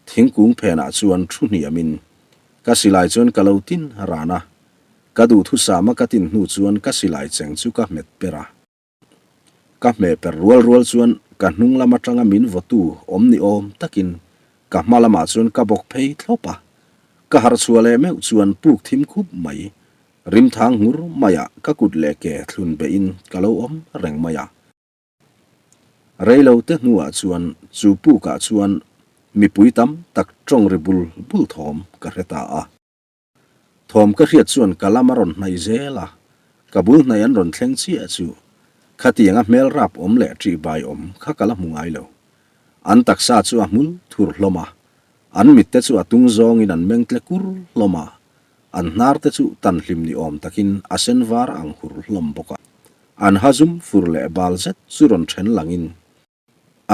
Thingkung phenah chuan thu hniamin ka silai chuan ka lo tin ran a. Ka duhthusama ka tin hnu chuan ka silai cheng chu ka hmet per a. Ka hmeh per rual rual chuan ka hnung lam atanga min vawtu awm ni awm takin ka hma lamah chuan ka bawk phei thlawp a. Ka harh chhuah leh meuh chuan puk thim khup mai, rimthang ngur maiah ka kut leh ke thlun behin ka lo awm reng mai a. Reilo te hnuah chuan chu pukah chuan mipui tam tak tawng ri bul bul thawm ka hre ta a. Thawm ka hriat chuan ka lam a rawn hnaih zel a, ka bul hnaih an rawn thleng chiah chu khatiang a hmel rap awm leh ṭih bai awm kha ka la hmu ngai lo. An taksa chu a hmul thur hlawm a, an mit te chu a tung zawngin an meng tle kur hlawm a, an hnar te chu tan hlim ni awm takin a sen var ang hur hlawm bawk a. An ha zum fur leh bal zet chu rawn ṭhen langin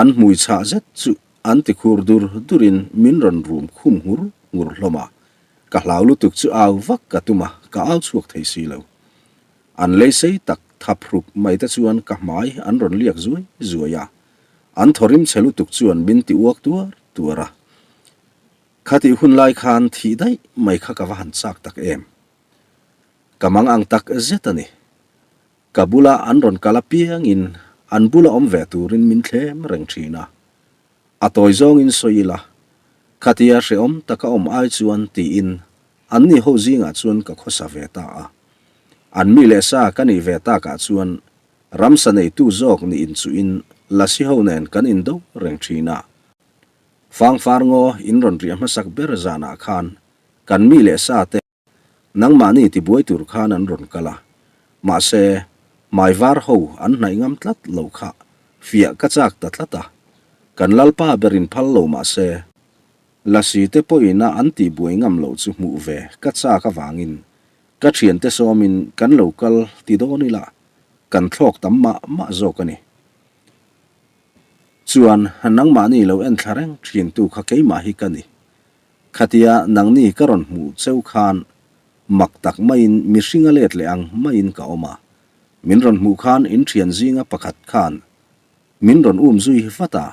An hmui chhah zet chu an ti khur dur durin min rawn rum khum ngur ngur hlawm a, ka hlau lutuk chu au vak ka tum a, ka au chhuak thei si lo. An lei sei tak thap hrup mai te chuan ka hmai an rawn liak zuai zuai a, an thawrim chhe lutuk chuan min ti uak tuar tuar a. Khatih hun lai khan thih daih mai kha ka va han chak tak em. Ka mang ang tak zet a ni. Ka bula an rawn kal apiangin an bula awm ve turin min thlem reng thin a. A tawi zawngin sawi ila, khatia hrehawm taka awm ai chuan tiin anni ho zingah chuan ka khawsa ve ta a. An mi leh sa ka nih ve takah chuan ramsa neitu zawk nih inchuhin lasi ho nen kan indo reng thin a. Fangfar ngaw in rawn riah hmasak ber zanah khan kan mi leh sa te Nangmahni tibuai tur khan an rawn kal a, mahse, hmai var ho an hnaih ngam tlat lo kha fiah ka chak ta tlat a, kan Lalpa berin phal lo mahse, Lasi te pawhin a an tihbuai ngam loh chu hmuh ve ka chak avangin ka thiante sawmin kan lo kal ti dawn ila kan thlawk tam mah mah zawk a ni. Chuan, nangmahni lo enthla reng thintu kha keimah hi ka ni. Khatia nangni ka rawn hmuh cheu khan mak tak maiin mihring a let leh ang maiin ka awm a. Min rawn hmuh khan in thian zinga pakhat khan min rawn um zui vat a.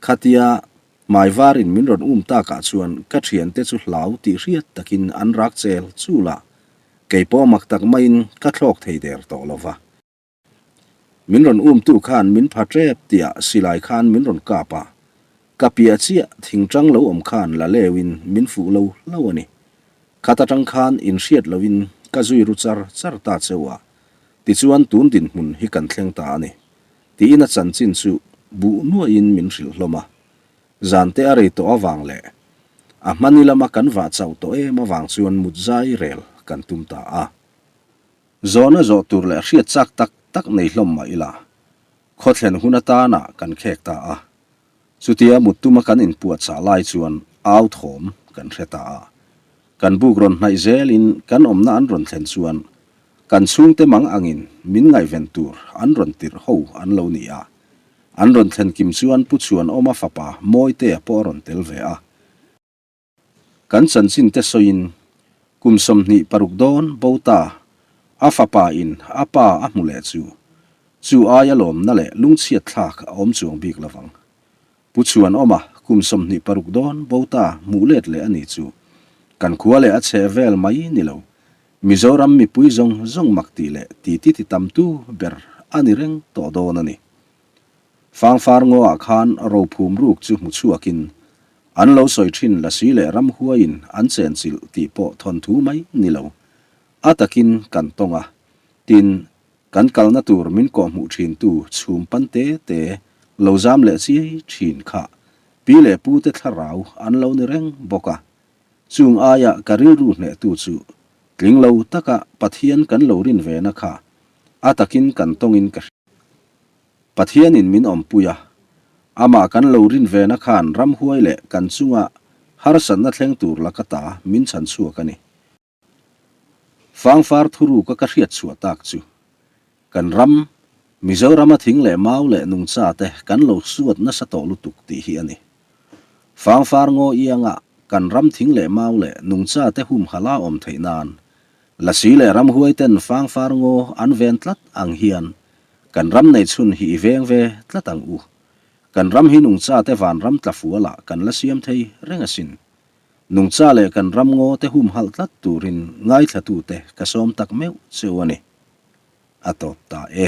Khatia hmai varin min rawn um takah chuan ka thiante chu hlau tih hriat takin an rak chel chul a. Keipawh mak tak maiin ka thlawk thei der tawh lo va. Min rawn umtu khan min pha tep tihah silai khan min rawn kap a, ka piah chiah thingtang lo awm khan la leuin min fuh lo hlo a ni. Khat atang khan inhriat loin ka zui ru char char ta cheu a, tichuan tun dinhmun hi kan thleng ta a ni, tiin a chanchin chu buh nuaihin min hrilh hlawm a. Zante a rei tawh avang leh a hmani lama kan vah chauh tawh em avang chuan mut zai rel kan tum ta a. Zawhna zawh tur leh hriat chak tak tak nei hlawm mah ila, khawthlen hun atana kan khek ta a. Chutia muttuma kan inpuahchah lai chuan au thawm kan hre ta a. Kan buk rawn hnaih zelin kan awmna an rawn thlen chuan kan chhungte mang angin min ngaihven tur an rawn tirh ho an lo ni a. An rawn thlen kim chuan Pu Chhuanawma fapa Mawitea pawh a rawn tel ve a. Kan chanchin te sawiin kum 26 dawn bo ta a fapa in a pa a hmu leh chu, chu aia lawmna leh lungchhiat thlak a awm chuang bik lovang. Pu Chhuanawma kum 26 dawn bo ta hmuh let leh a ni chu kan khua leh a chheh vel mai ni lo, Mizoram mipui zawng zawng mak tih leh titi ti tamtu ber a ni reng tawh dawn a ni. Fangfar ngaw ah khan rophum ruk chu hmu chhuakin an lo sawi thin lasi leh ramhuaiin an chenchilh tih pawh thawnthu mai ni lo. A takin kan tawng a, tin, kan kalna tur min kawhhmuh thintu chhum pan te te lo zam leh chiai thin kha pi leh pu te thlarau an lo ni reng bawk a. Chung aia ka rilru hnehtu chu tling lo taka Pathian kan lo rin vena kha a takin kan tawngin ka hria. Pathianin min awmpui a, amah kan lo rin vena khan ramhuai leh kan chunga harsatna thleng tur laka ta min chhan chhuak a ni. Fangfar thuruka ka hriat chhuah tak chu, kan ram, Mizorama thing leh mau leh nungcha te kan lo suat nasa tawh lutuk tih hi a ni. Fangfar ngaw ianga kan ram thing leh mau leh nungcha te humhala awm theih nan, Lasi leh ramhuai ten fangfar ngaw an ven tlat ang hian Kan ram nei chhun hi i veng ve tlat ang u. Kan ram hi nungcha te vanram tla fualah kan la siam thei reng asin. Nungcha leh kan ram ngaw te humhalh tlat turin ngaithlatute ka sawm tak meuh cheu a ni. A tawp ta e.